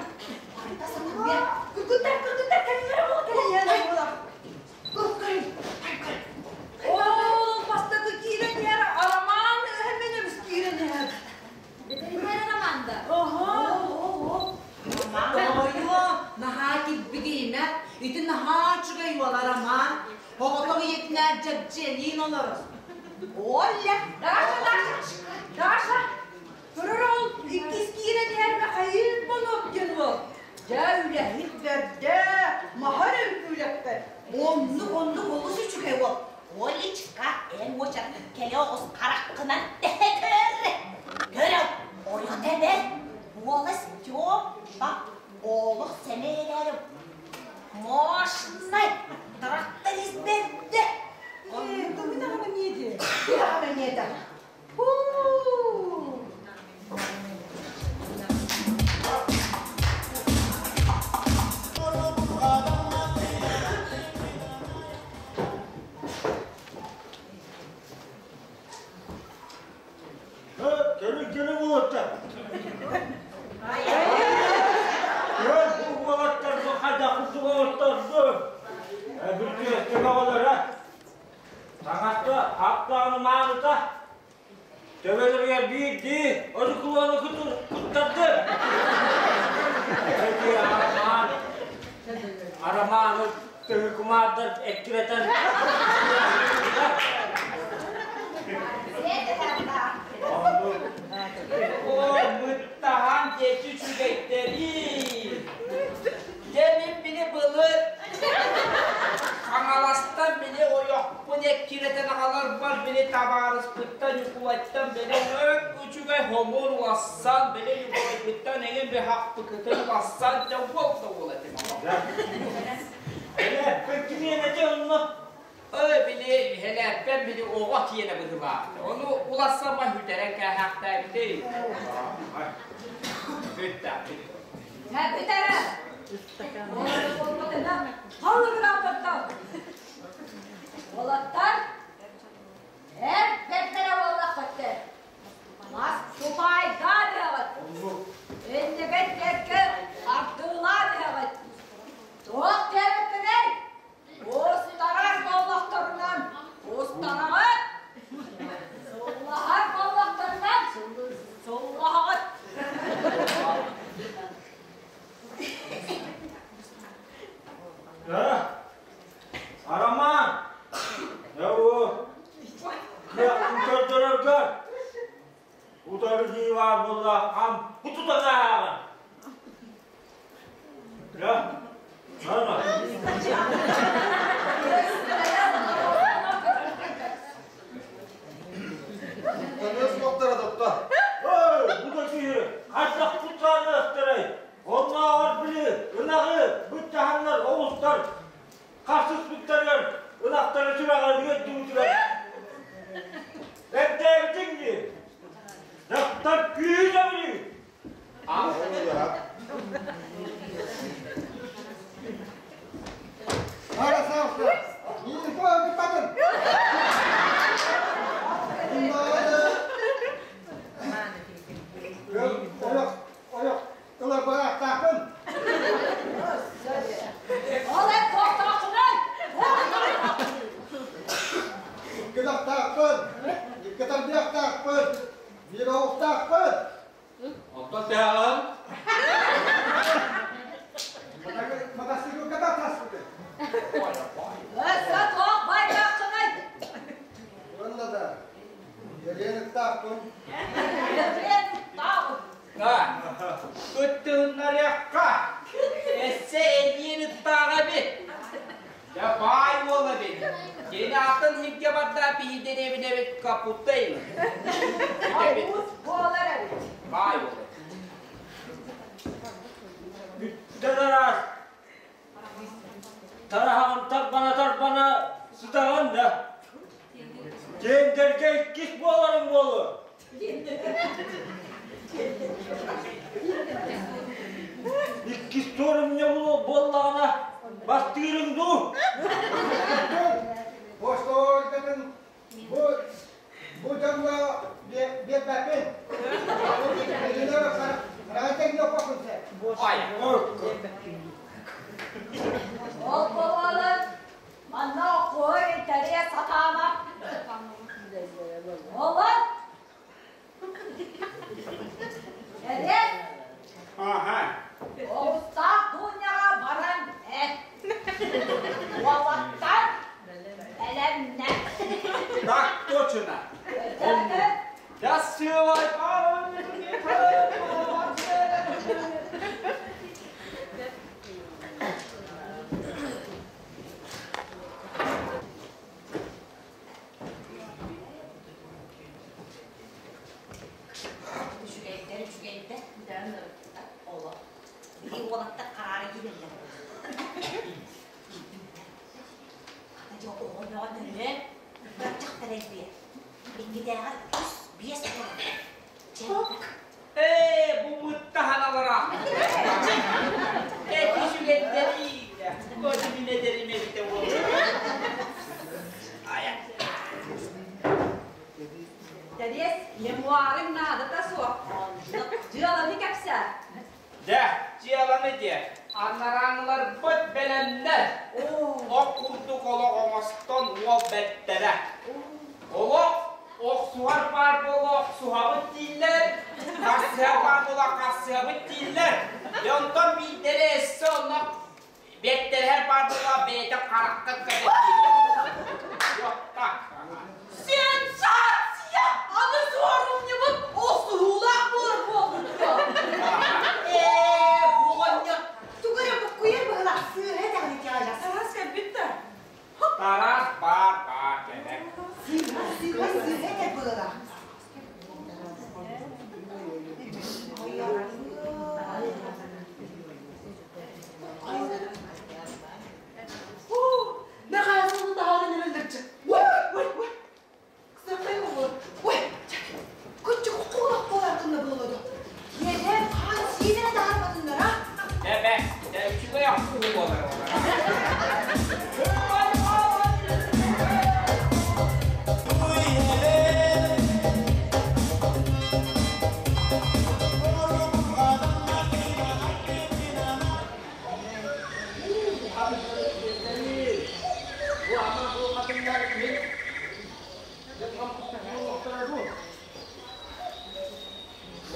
барыта сатаммыа. Кыргыттар, кыргыттар кэллэр буола кэлэн буола. Көр, көр. Ол бастакы киирэн иһэр Арамаан эһэмин эмис киирэн иһэр. Ветеринар Романда. Оһо. Тоойуо, наһаа килбигийимэ, ити наһаа үчүгэй уол Роман. Оҕотох ийэтинээн дьэбдьиэлиин олорор. Оля! Даша, Даша, Даша, көрөр ол иккис киирэн иһэр Михаил Бонок диэн уол. Дьэ, үлэһит бэрдэ, маһар үҥкүүлэппэт. Оннук, оннук олус үчүгэй уол. Олечка, эн уочаркын кэлэ оҕус хараххынан тэһэ көр. Көрө, ойох тэбэр. Уола Степа олох сэмэй эрээри мощнай тракторист бэрдэ. Тугу даҕаны миэти, даҕаны миэтэ. Кэлин уолаттар. Көр бу уолаттар бу хайдах курдук оҥоттордум. Бүлтүөскэ оҕолоро. Таҥаста хаптааны мааныта. Төбөлөрүгэр биирдии одукулуону куттардым. Эти Арамаан, Арамааны төһү кумаардар эккирэтэн Ой, мыттаһан диэки үчүгэйдэрий. Дьэ мин били былыр Хаҥаластан били ойохпун эккирэтэн аҕаларбар били табаарыспыттан Ньукулайтан били өҥ үчүгэй хомур улассан били Ньукулайбыттан эҥин би хаппыкытын улассан дьэ уол да уол этим Элээппин кимиэнэ дьэ онно? Ой били элээппэн били оҕо киэнэ быһыылаах. Ону улассама бүтэрэн кээһээхтээбитий. Бүттэ. Бүтэрэ. Уолаттар, эр бэртэрэ буоллаххыттар. Мас тупайдаан иһэҕит. Иннигит диэки ардыылаан иһэҕит. Туох диэбиппиний? Устарар буоллахтарынан устараҕыт. Сыллаһар буоллахтарынан сыллаһаҕыт. Арамаан! Оо, кыахпын көрдөрөргөр утары дии баар буолла, хам бутутан ааҕын. Дьэ, ана. Таныас суохтара тотто. Ой, бу да киһи хайдах кутаныахтарай? Оннооҕор били ынаҕы быччаһаннар оҕустар хасыспыттарыгар ынахтары сүрэҕэ үөрдүбүтүгэр эмтээбитиҥ дии. Дьахтар күүһэ били. Эбит. Уус буолар эбит. Баай буолар. Бүттэ тараас. Тараһаҕын тарбана-тарбана сытаҕын да. Тендергэ иккис буоларыҥ буолуо. Иккис суорумньу буоллаҕына бастыырыҥ дуу? Бостуойдарын бу бу дьоҥҥо биэрбэппин. Ай, Ол буолан манна кой тэрийэ сатаама. Олор Эрэ Ага. Оҕустаах Дуняҕа баран эт. Уолаттар бэлэмнэр. Так точно. Я сылай Үчүгэйдэр, үчүгэйдэр. Олох. Били уолаттар хараара киирэллэр. Хата дьэ оҕо бөҕө нөрүөн, дьахтар элбиэ. Иннитээҕэр үс, биэс буолар. Чэ, Ээ, бу мыттаһаналара. Эти үчүгэйдэри, көтүмүнэдэрим эбитэ буолуо. Айа. Тэриэс, мемуарыҥ наадата суох. Дьыаланы кэпсээ. Дьэ, дьыаланы диэ. Анарааҥыларбыт бэлэмнэр. Ох курдук олох оҥостон уол бэттэрэ. Олох охсуһар баар буола охсуһабыт дииллэр, харсыһар баар буола харсыһабыт дииллэр. Дьэ онтон биирдэрэ өссө онно бэттэрэһэр баар буола бэйэтэ харахха кэтэр дииллэр. Вот так. Сенсация! Аны суорумньубут охсуһуулаах буолар буолбут дуо? Ээ, оҕонньор, тугу эрэ буккуйар быһыылаах сыыһа этэҕин ити адьас. Тараас кэлбит да. Тараас баар баар кэлэр. Сыыһа, сыыһа, сыыһа этэр быһыылаах. Мэхээс таһааран эрэллэрчэ. Уой, уой, уой. Кысакай оҕолор. Уой, күччүк кулак буолар гына буолуо. Иэдээн хаан сиинэ таһаарбатыннар, а? Эбэ, үчүгэй охсуһуу буолар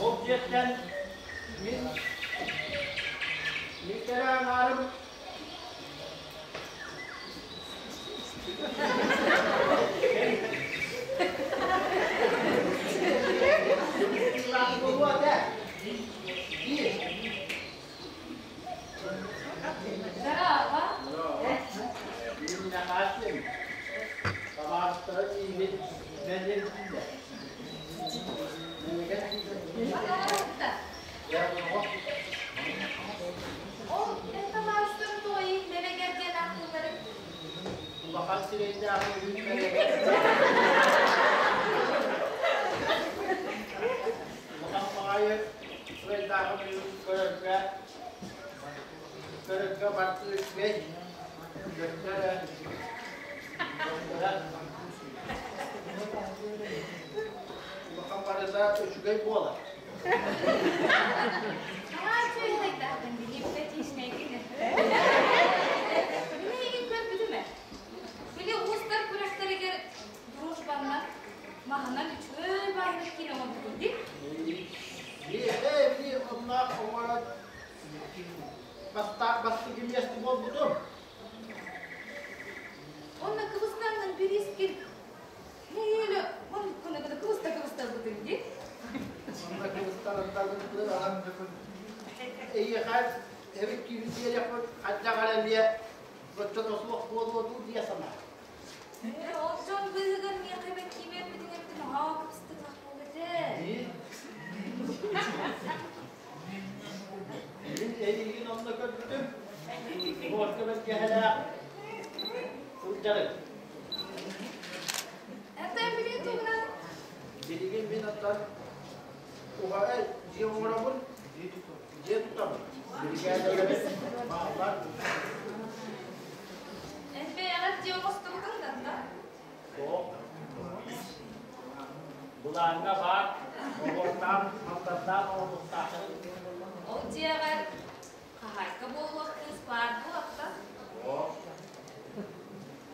Ол дьиэттэн мин мин кэрэ аҥаарым Буолуо этэ. Биир. Здорово. Мин Нахасин. Табаарыстара миигин бэлиэтииллэр. Пожалуйста. Ол эн табаарыстарым тоҕо мэлэгэр диэн ааттыылларын? Улахан сирэйдээх үүн мэлэгэр. Улахан баҕайы сирэйдээх үүн көрөргө көрөргө барты үчүгэй. Көстөрө Улахан барыта үчүгэй буолар. Наһаа үчүгэй гипнотичнайгын. Мин эйигин көрбүтүм ээ. Били уустар күрэхтэригэр дружбаннан маһынан үчүгэй баайыны киирэн оҥорбутун дии. Биһи онно оҥорон бастакы миэстэ буолбутум. Онно кыбыстаннын бириискин нэһиэлэ он гына гына кыбыста кыбыстарбытын дии. Онно кыбыстараттарбытын эйиэхэ эбит киһи диэриэхпит хайдах эрэ эмиэ оччото суох буолуо дуу дии санаа. Ол дьон быыһыгар миэхэ бэккиимэ эппитин эбитин аһаа кыбыстыылаах буолла этэ. бэргэһэлээх сылдьарый? Это билигин тугунан? Билигин мин оттон уһаҕай дьиэ оҥоробун, дьиэ тутабын. Биригээдэлэрим бааллар. Эн бэйэҕэр дьиэ оҥостубутуҥ да? Суох. Былааҥҥа баар, оҕуортаан, малтардаан оҥоруохтаахтарын. Ол дьиэҕэр хаһаайка буолуох кыыс баар буолта. Суох.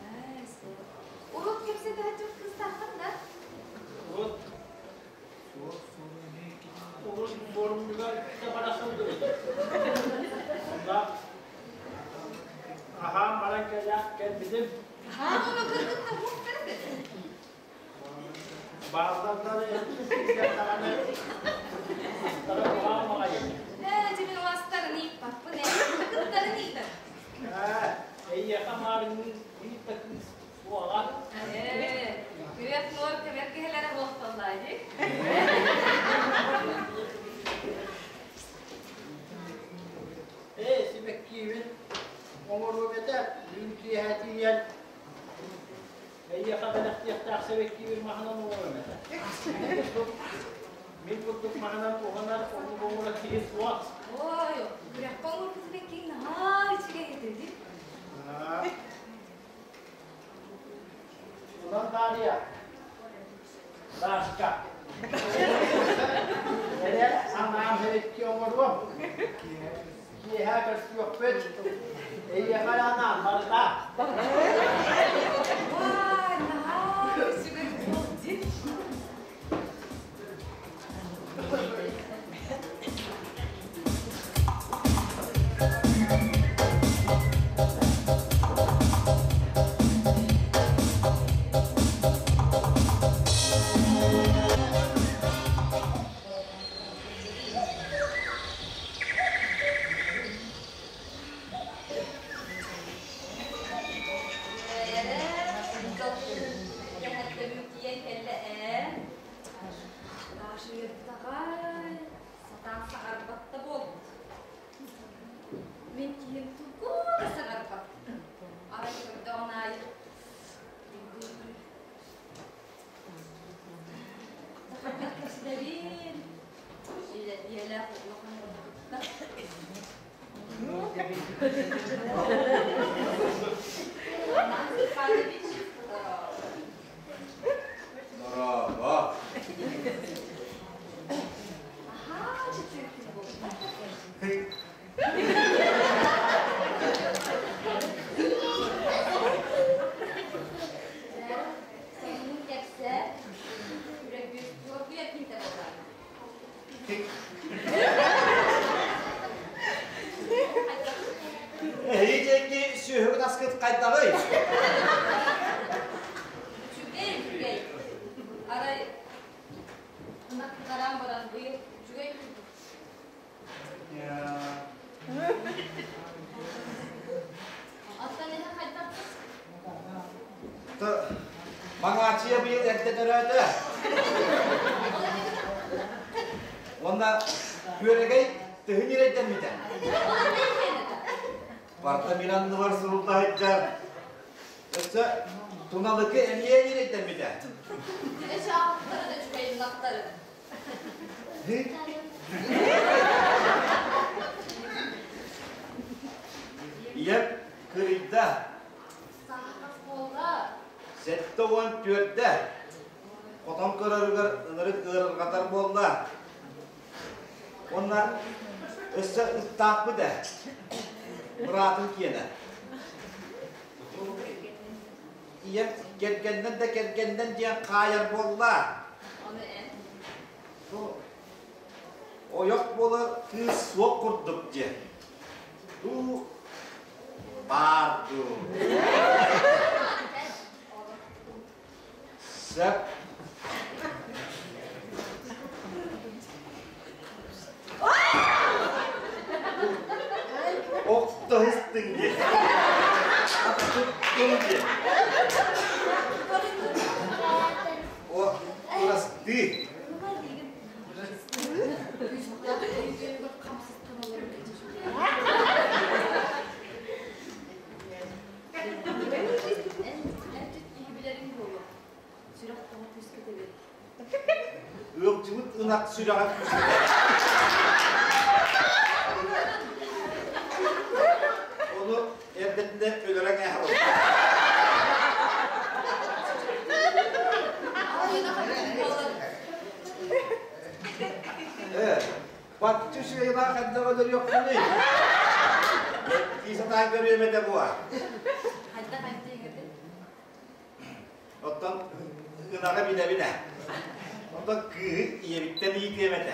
Ээ, суох. Урут кэпсэтэ сылдьыбыт кыыстааххын да? Урут урут форумугар да бара сылдьыбытым. Онно аһаан баран кэлбитим. Аһаан ону кыргыттар уохтар этэ. Бааллартан сиргэр даҕаны астара куһаҕан баҕайы. Ээ, дьэ мин астарын ииппаппын ээ, кыттарын иитэр. Ээ, эйиэхэ маарыҥҥын биир да кыыс суоҕа. Ээ, күөх нуор көмөр киһилэрэ буолталлаа дии. Ээ, сибэккиибин оҥоруом этэ, бүгүн киэһэ тиийэн эйиэхэ бэлэхтиэхтээх сибэккиибин маһынан оҥоруом этэ. Мин курдук маһынан уһанар оннук оҥорор киһи суох. Ой, күрэххэ оҥорбут сибэккиҥ наһаа үчүгэй этэ дии. Онон Дарья, Дашка, эрэ анаан сибэкки оҥоруом. Киэһэ көрсүөхпүт. Эйиэхэ эрэ анаан барыта. Ой, наһаа үчүгэй буол дии. Эрэ, кэһэттэбим тиийэн кэллэ ээ. Даша үөрбүт сатаан саҥарбат да буолбут. Мин киһим тугу да саҥарбат. Арай көрдөҕүн аайы кэпсэтэбин. Ийэлээх улахан буолбуттар. Роман Степанович, Дорообо. Аһаа, чөчүөккүн буолбут. Сонунун кэпсээ. Үргүйэр киһитэ буоллаҕына. Эһиги диэки сүөһүгүт аскыт хайдаҕый? Үчүгэй, үчүгэй. Арай ынах тараан баран быйыл үчүгэй курдук. Оттон эһэ хайдахпыт? Маҥаачыйа быйыл эрдэ төрөөтө. Уонна күөрэгэй тыһын ирэйдэммитэ. Барта мин анныбар сурулла сылдьар. Өссө туналыкы эмиэ ирэйдэммитэ. Чаахтары да үчүгэй ынахтары. Ийэм кырыйда. Саахар буолла. 74-дэ. Хотон көрөрүгэр ынырык ыарырҕатар буолла. Уонна өссө ыттаахпыт ээ. Быраатым киэнэ. Ийэм кэргэннэн да кэргэннэн диэн хаайар буолла. Ону эн? Бу ойох буолар кыыс суох курдук диэн. Дуу баар дуу. Сөп. Охтоһустуҥ диэн. Туттуҥ диэн. О, бырастыы. сүрэҕэ күүсүрдэ. Ону эрдэтинэ өлөрөн ээһэр Э, бачча үчүгэйлээх хайдах өлөрүөххүнүй? Дии сатаан көрүөм этэ буо. Хайдах айдыыгытый? Оттон ынаҕы билэбин ээ. Онтон кыыһы ийэбиттэн иитиэм этэ.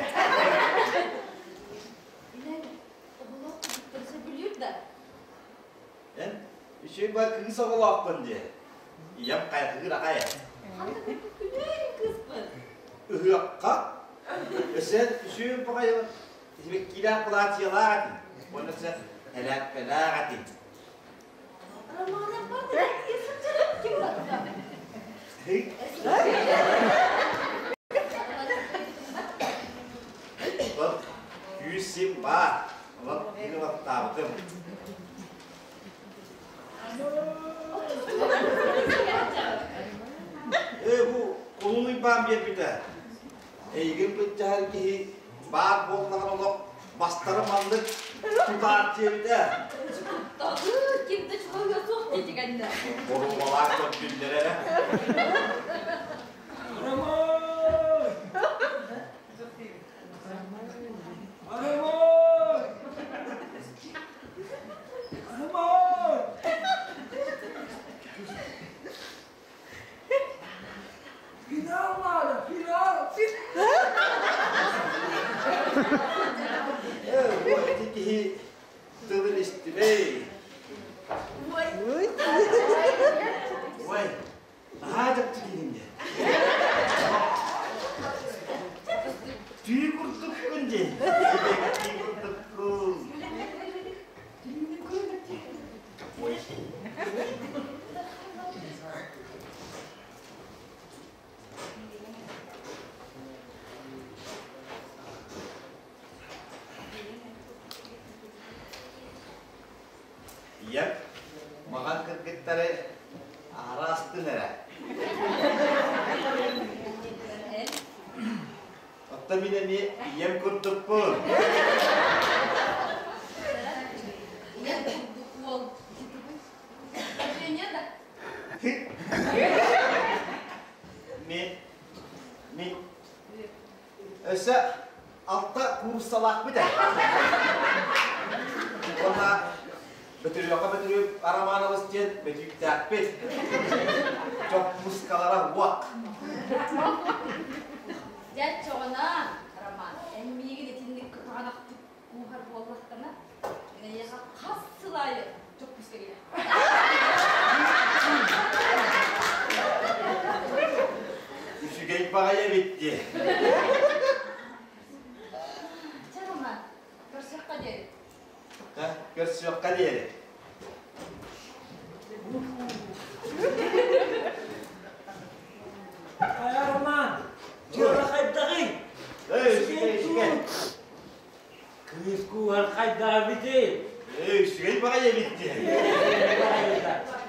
Билэр, оҕолоох кыргыттары сөбүлүүр да? Эн үчүгэй ба кыыс оҕолоохпун дии. Ийэм хайҕыыр аҕай. Ханна күлүн кыыспын? Ыһыахха. Өссө үчүгэй баҕайы сибэккиилээх платьелаах этим. Уонна өссө элээппэлээх этим. Романов бар да сылдьарым ким барда? Ол күүс сим баар. Онон ылаттаабытым. Ээ, бу кулун Уйбаан биэрбитэ. Эйигин былдьаһар киһи баар буоллаҕына олох бастары маннык тутаар диэбитэ. Кутталыы, ким да чугаһыа суох диэтигэннэ. Боруобалаан көрдүллэр эрэ. Роман! Роман! Роман! Финал надо, финал! Ээ, бу ити киһи тылын истибэй. Ой, наһаа дьапчы киһиҥ дии. Түү курдуккун дии. Түү курдуккун. Ой. Ийэм маҕан кыргыттары аһара астын эрэ. Оттон мин эмиэ ийэм курдукпун. Ийэм курдук уол. Женя да? Мин, мин өссө алта кууруссалаахпыт ээ. Уонна Бөтүрүөхэ Бөтүрүөп Арамаанабыс диэн бөтүүктээхпит. Чоппускалара уох. Дьэ, чоҕуна, Роман, эн миигин итинник кытаанахтык кууһар буоллаххына, мин эйиэхэ хас сыл аайы чоппуска кэлэр. Үчүгэй баҕайы эбит дии. Чэ, Роман, көрсүөххэ диэри. Көрсүөххэ диэри. Хайа, Роман, дьыала хайдаҕый? Эй, үчүгэй, үчүгэй. Кыыс кууһар хайдаҕа эбитий? Эй, үчүгэй баҕайы эбит дии.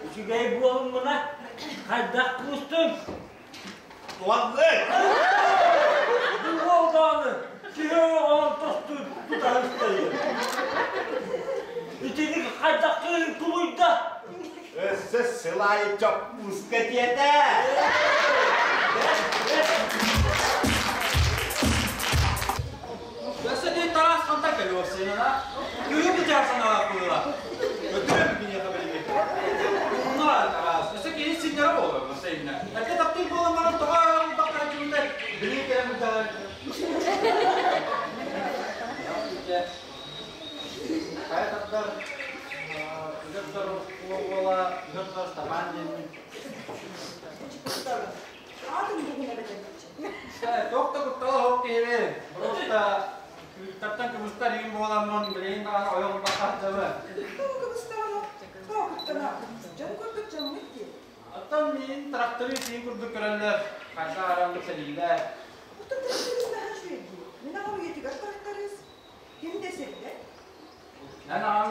Үчүгэй буолуммуна, хайдах куустуҥ? Туһаннык! Бу уол даҕаны киһи ойоҕоһун тосту тутан истэйэр. Итини хайдах кыыһын тулуйда? Өссө сыл аайы чоппууска диэтэ. Өссө дии Тараас хантан кэлиэ сыана? Кыыһы бычаар санаалаах быһыыла. Өтөрө киниэхэ билигин. Умнаа Тараас. Өссө киһи синньэрэ буолар өссө иннэ. Эргэ таптыыр буолан баран тоҕо ылбакка кимитэ билигин кэлэн быдьаҕар. Хайа тардар ыгырдар уола ыгырдар Степан диэммин. Аатын бүгүн эбэтэрбиччэ. Туох да куттала суох киһибин. Просто күүттэртэн кыбыстар иҥин буоламмын, билигин даҕаны ойох ылбакка сылдьабын. Тоҕо кыбыстаҕына, тоҕо куттана, дьон курдук дьоммут дии. Оттон миин тракторы сиин курдук көрөллөр, хайдах аран сэлиилэр. Оттон тракторист наһаа үчүгэй дии. Мин аҕам үйэтигэр тракторист. Ким да сирбэт. Эн аҕаҥ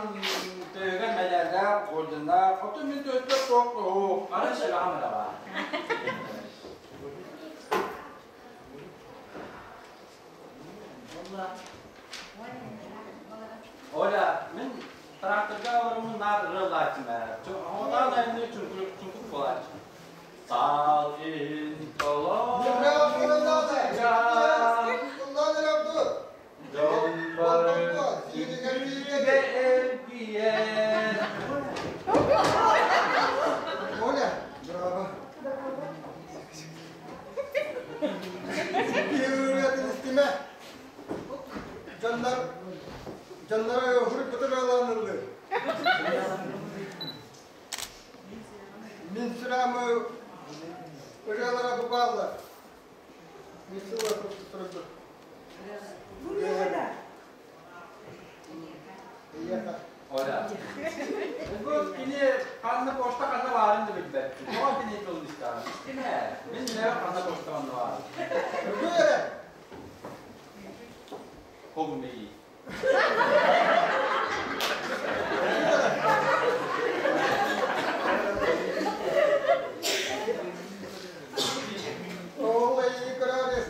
төһүгэр мэдээллээх, орденнаах, оттон мин төһөттөр туох туһу, ары сүрэҕим эрэ баар. Оля, мин тракторга олороммун наар ырыалааччым ээ. Оҕотоон айанныы чуҥкук чуҥкук буолааччы. Саал иһин Дьон бары үҥкүүгэ эргийэр. Оля, браво. Ырыатын истимэ. Дьоннор, дьоннор уһурук ыланыллы. Мин сүрәмы ырыалара бу бааллар. Мин сылла турдук. Оля. Бу кини ханна почта ханна баарын да билбэт. Тоҕо кини тылын истэҕин? Истимэ. Мин билэбин ханна почта ханна баарын. Өргүөрэ. Хогмей. Ол эйиги көрөөрү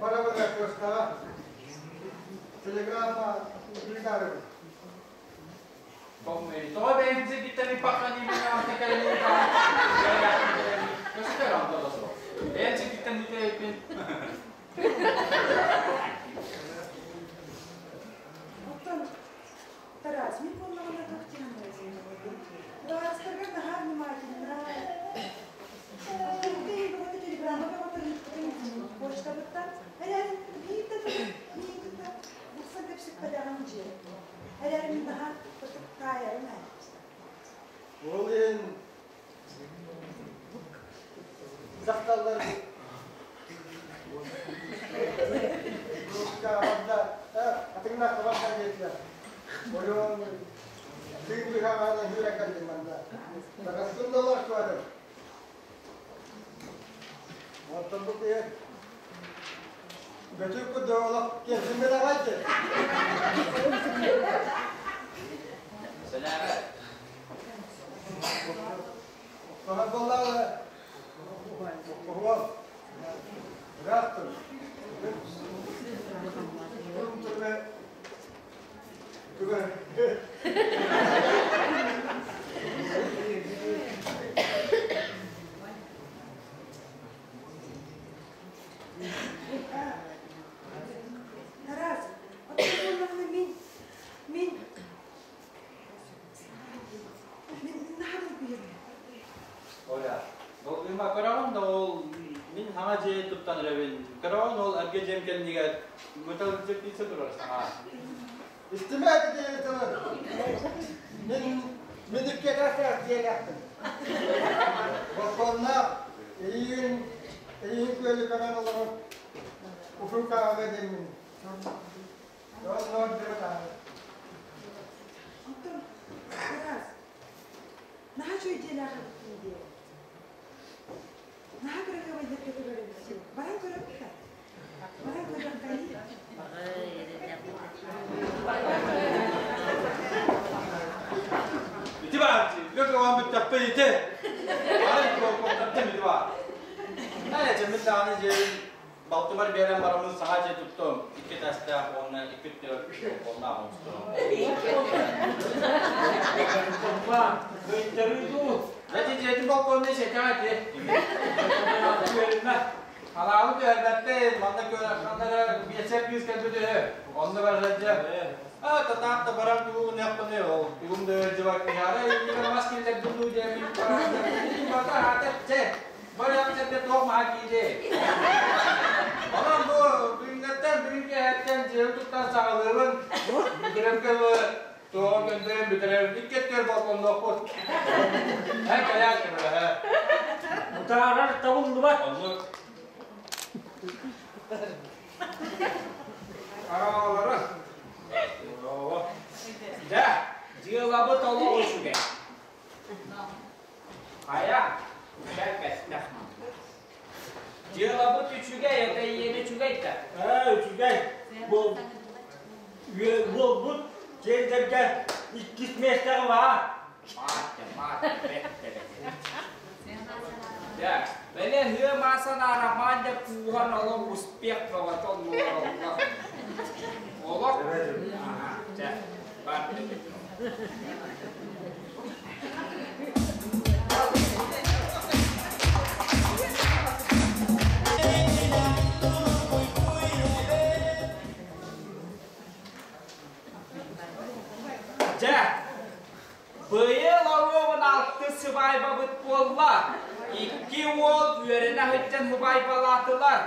барабына почтаҕа телеграмма ыытаарыбын. Хогмей. Тоҕо бэйэм сиргиттэн иппахханыы кэлэн Көстөр онто да суох. Бэйэм сиргиттэн үтэйпин. Оттон Тарас, мин буоллаҕына туох диэн Баастарга наһаа внимательна. Оттон телеграмма бөҕөтө почтабыттан эрээрин биир да тыл миин кытта булсан кэпсэппэтэҕим дьиэ. Эрээрин мин наһаа таайарым ээ. Ол иһин дьахталлар атыҥнах барда диэтилэр. Ойон тыын быһаҕана үүрэн кэллим манна. Таҕыстым да олорсуатым. Оттон бу киһи бөтүк курдук олох киэсиммит аҕай Сэлээбэ. Саҥа буоллаҕына оһуол ыраахтын. Тарас, оттон буоллаҕына мин, мин, мин наһаа долгуйабын. Оля, долгуйма көрөҕүн да ол мин хаҥа дьиэ туттан эрэбин. Көрөҕүн ол эргэ дьиэм кэннигэр металлический турар саҥа. Истимэ диэри тылын. Мин мин икки этээстээх дьиэлээхпин. Балконнаах эйиин эйиин күөлү көрөн олорон уһун кааҕа диэммин. Дьоннор диэри таһар. Оттон Тарас, наһаа үчүгэй дьиэлээх эбиккин дии. Наһаа кыракабайдарга турар эбиккин. Баран көрөбүт да. Баран көрөххөйүй. Ити баар, лөкө оҕон бүттэхпин ити. Арай куоттаттым ити баар. Ээ, чэммин даҕаны дьиэбин балтыбар биэрэн бараммын саҥа дьиэ туттум. Икки этээстээх уонна икки өттүгэр балконнаах оҥостуом. Кыйтарыы дуу? Эти дьиэтин балконун сэтэ ити. Үөрүмэ. Ханаабы түһэрбэппин, манна ханна эрэ биэсэр кыыс кэлбит үһү. Онно барар дьэ. А, татаах да баран тугу гыныахпыный ол. Тугум да ыалдьыбат киһи. Арай иннигэр мас киллэрдим дуу диэммин бата аата чэ. Барыах сэргэ туох маһа киирээ. Онон бу бүгүҥҥэттэн, бүгүн киэһэттэн дьиэбин туттан саҕалыыбын. Бүтэрэргэ туоҕун көндөйөн бүтэрэр. Икки өттүгэр балконнуохпут. Эн кэлээр көмөлөһө. Утаарар табыллыбат. Оннук. Араалары. Дьэ, дьыалабыт олох үчүгэй. Хайа, бэркэстэх. Дьыалабыт үчүгэй, это иэни үчүгэй да. Ээ, үчүгэй. Буол буолбут сиэрдэргэ иккис миэстэҕэ баар. Маат, маат, бэт, бэт. Дьэ, Бэлэ ыам Роман да кууһан олох успех бөҕөтө оннулар олох. Чэ, бар. Дьэ, быйыл оруобун алтыс сыбаайбабыт буолла. Икки уол үөрэнэ сылдьан сыбаайбалаатылар.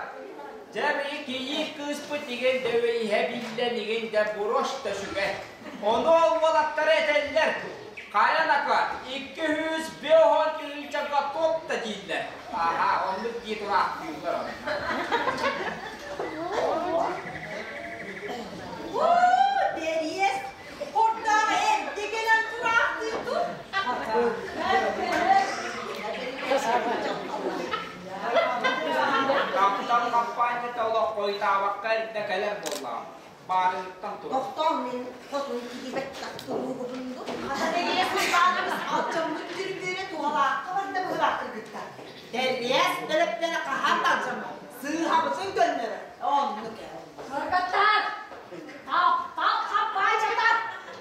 Дьэ, биһи кийиит кыыспыт игин да иһэ биллэн игин да бурош да сүгэ. Ону ол уолаттара этэллэр. Хайа нака, 250 тыһыынча готов да дииллэр. Аха, оннук дии тураахтыыллар ону. Дэриэс, ордоох эрдэ кэлэн тураахтыытын. Таптал хампаанньата олох хойутаабакка эрдэ кэлэр буоллаҕым. Баарыттан турар. Тохтоо мин хотун киһибэт тахтылуугубунду. Хата Дэриэс Уйбаанабыс алдьаммыт түрбүөнэ туһалаахха барда быһыылаах кыргыттар. Дэриэс төлөппүөнэ хаһан да алдьаммат. Сыыһабытын көннөрөр. Оннук ээ. Кыргыттар! Таптал хампаанньата!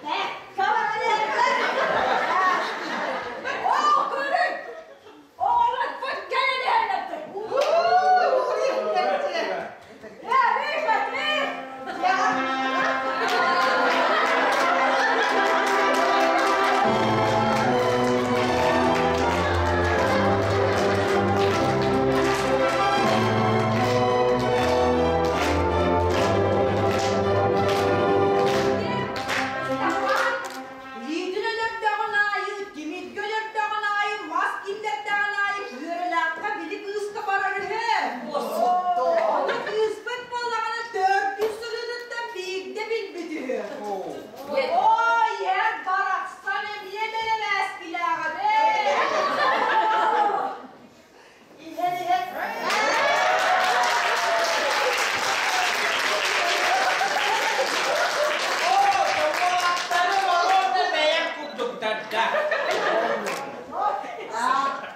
Бэккэ баран Оо, көрүҥ! Оҕолорбут кэлэн иһэллэр! Илиитин өлөрдөҕүн аайы, тимиргэ өлөрдөҕүн аайы, мас киллэрдэҕин аайы Күөрэлээххэ били кыыска барар үһү. Ону кыыспыт буоллаҕына төрдүс сырыытыттан биирдэ билбит үһү. Ой, эр барахсан эмиэ бэлэмээскилээҕэ бээ. Иһэн иһэн. Оо, уолаттарым олордо бэйэм курдуктарда.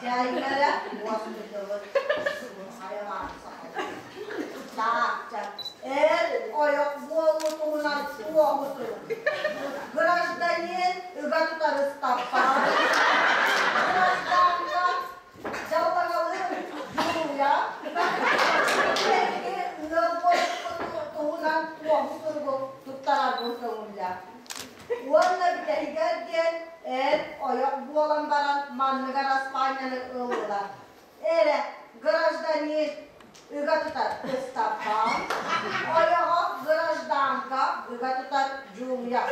Дьайгара уоскутубут. Эр ойох буолуу туһунан туоһутун. Гражданин ыга тутар Ыстаппаан. Гражданка дьаллаҥалыы Дьулуйа. Эһиги ыал буолбут туһунан туоһу суругу туттарарбын көҥүллээх. Уонна бүтэһигэр диэн эр ойох буолан баран манныгар аспаанньаны ыллылар. Эрэ гражданин ыга тутар Ыстаппаан, ойоҕо гражданка ыга тутар Дьулуйа.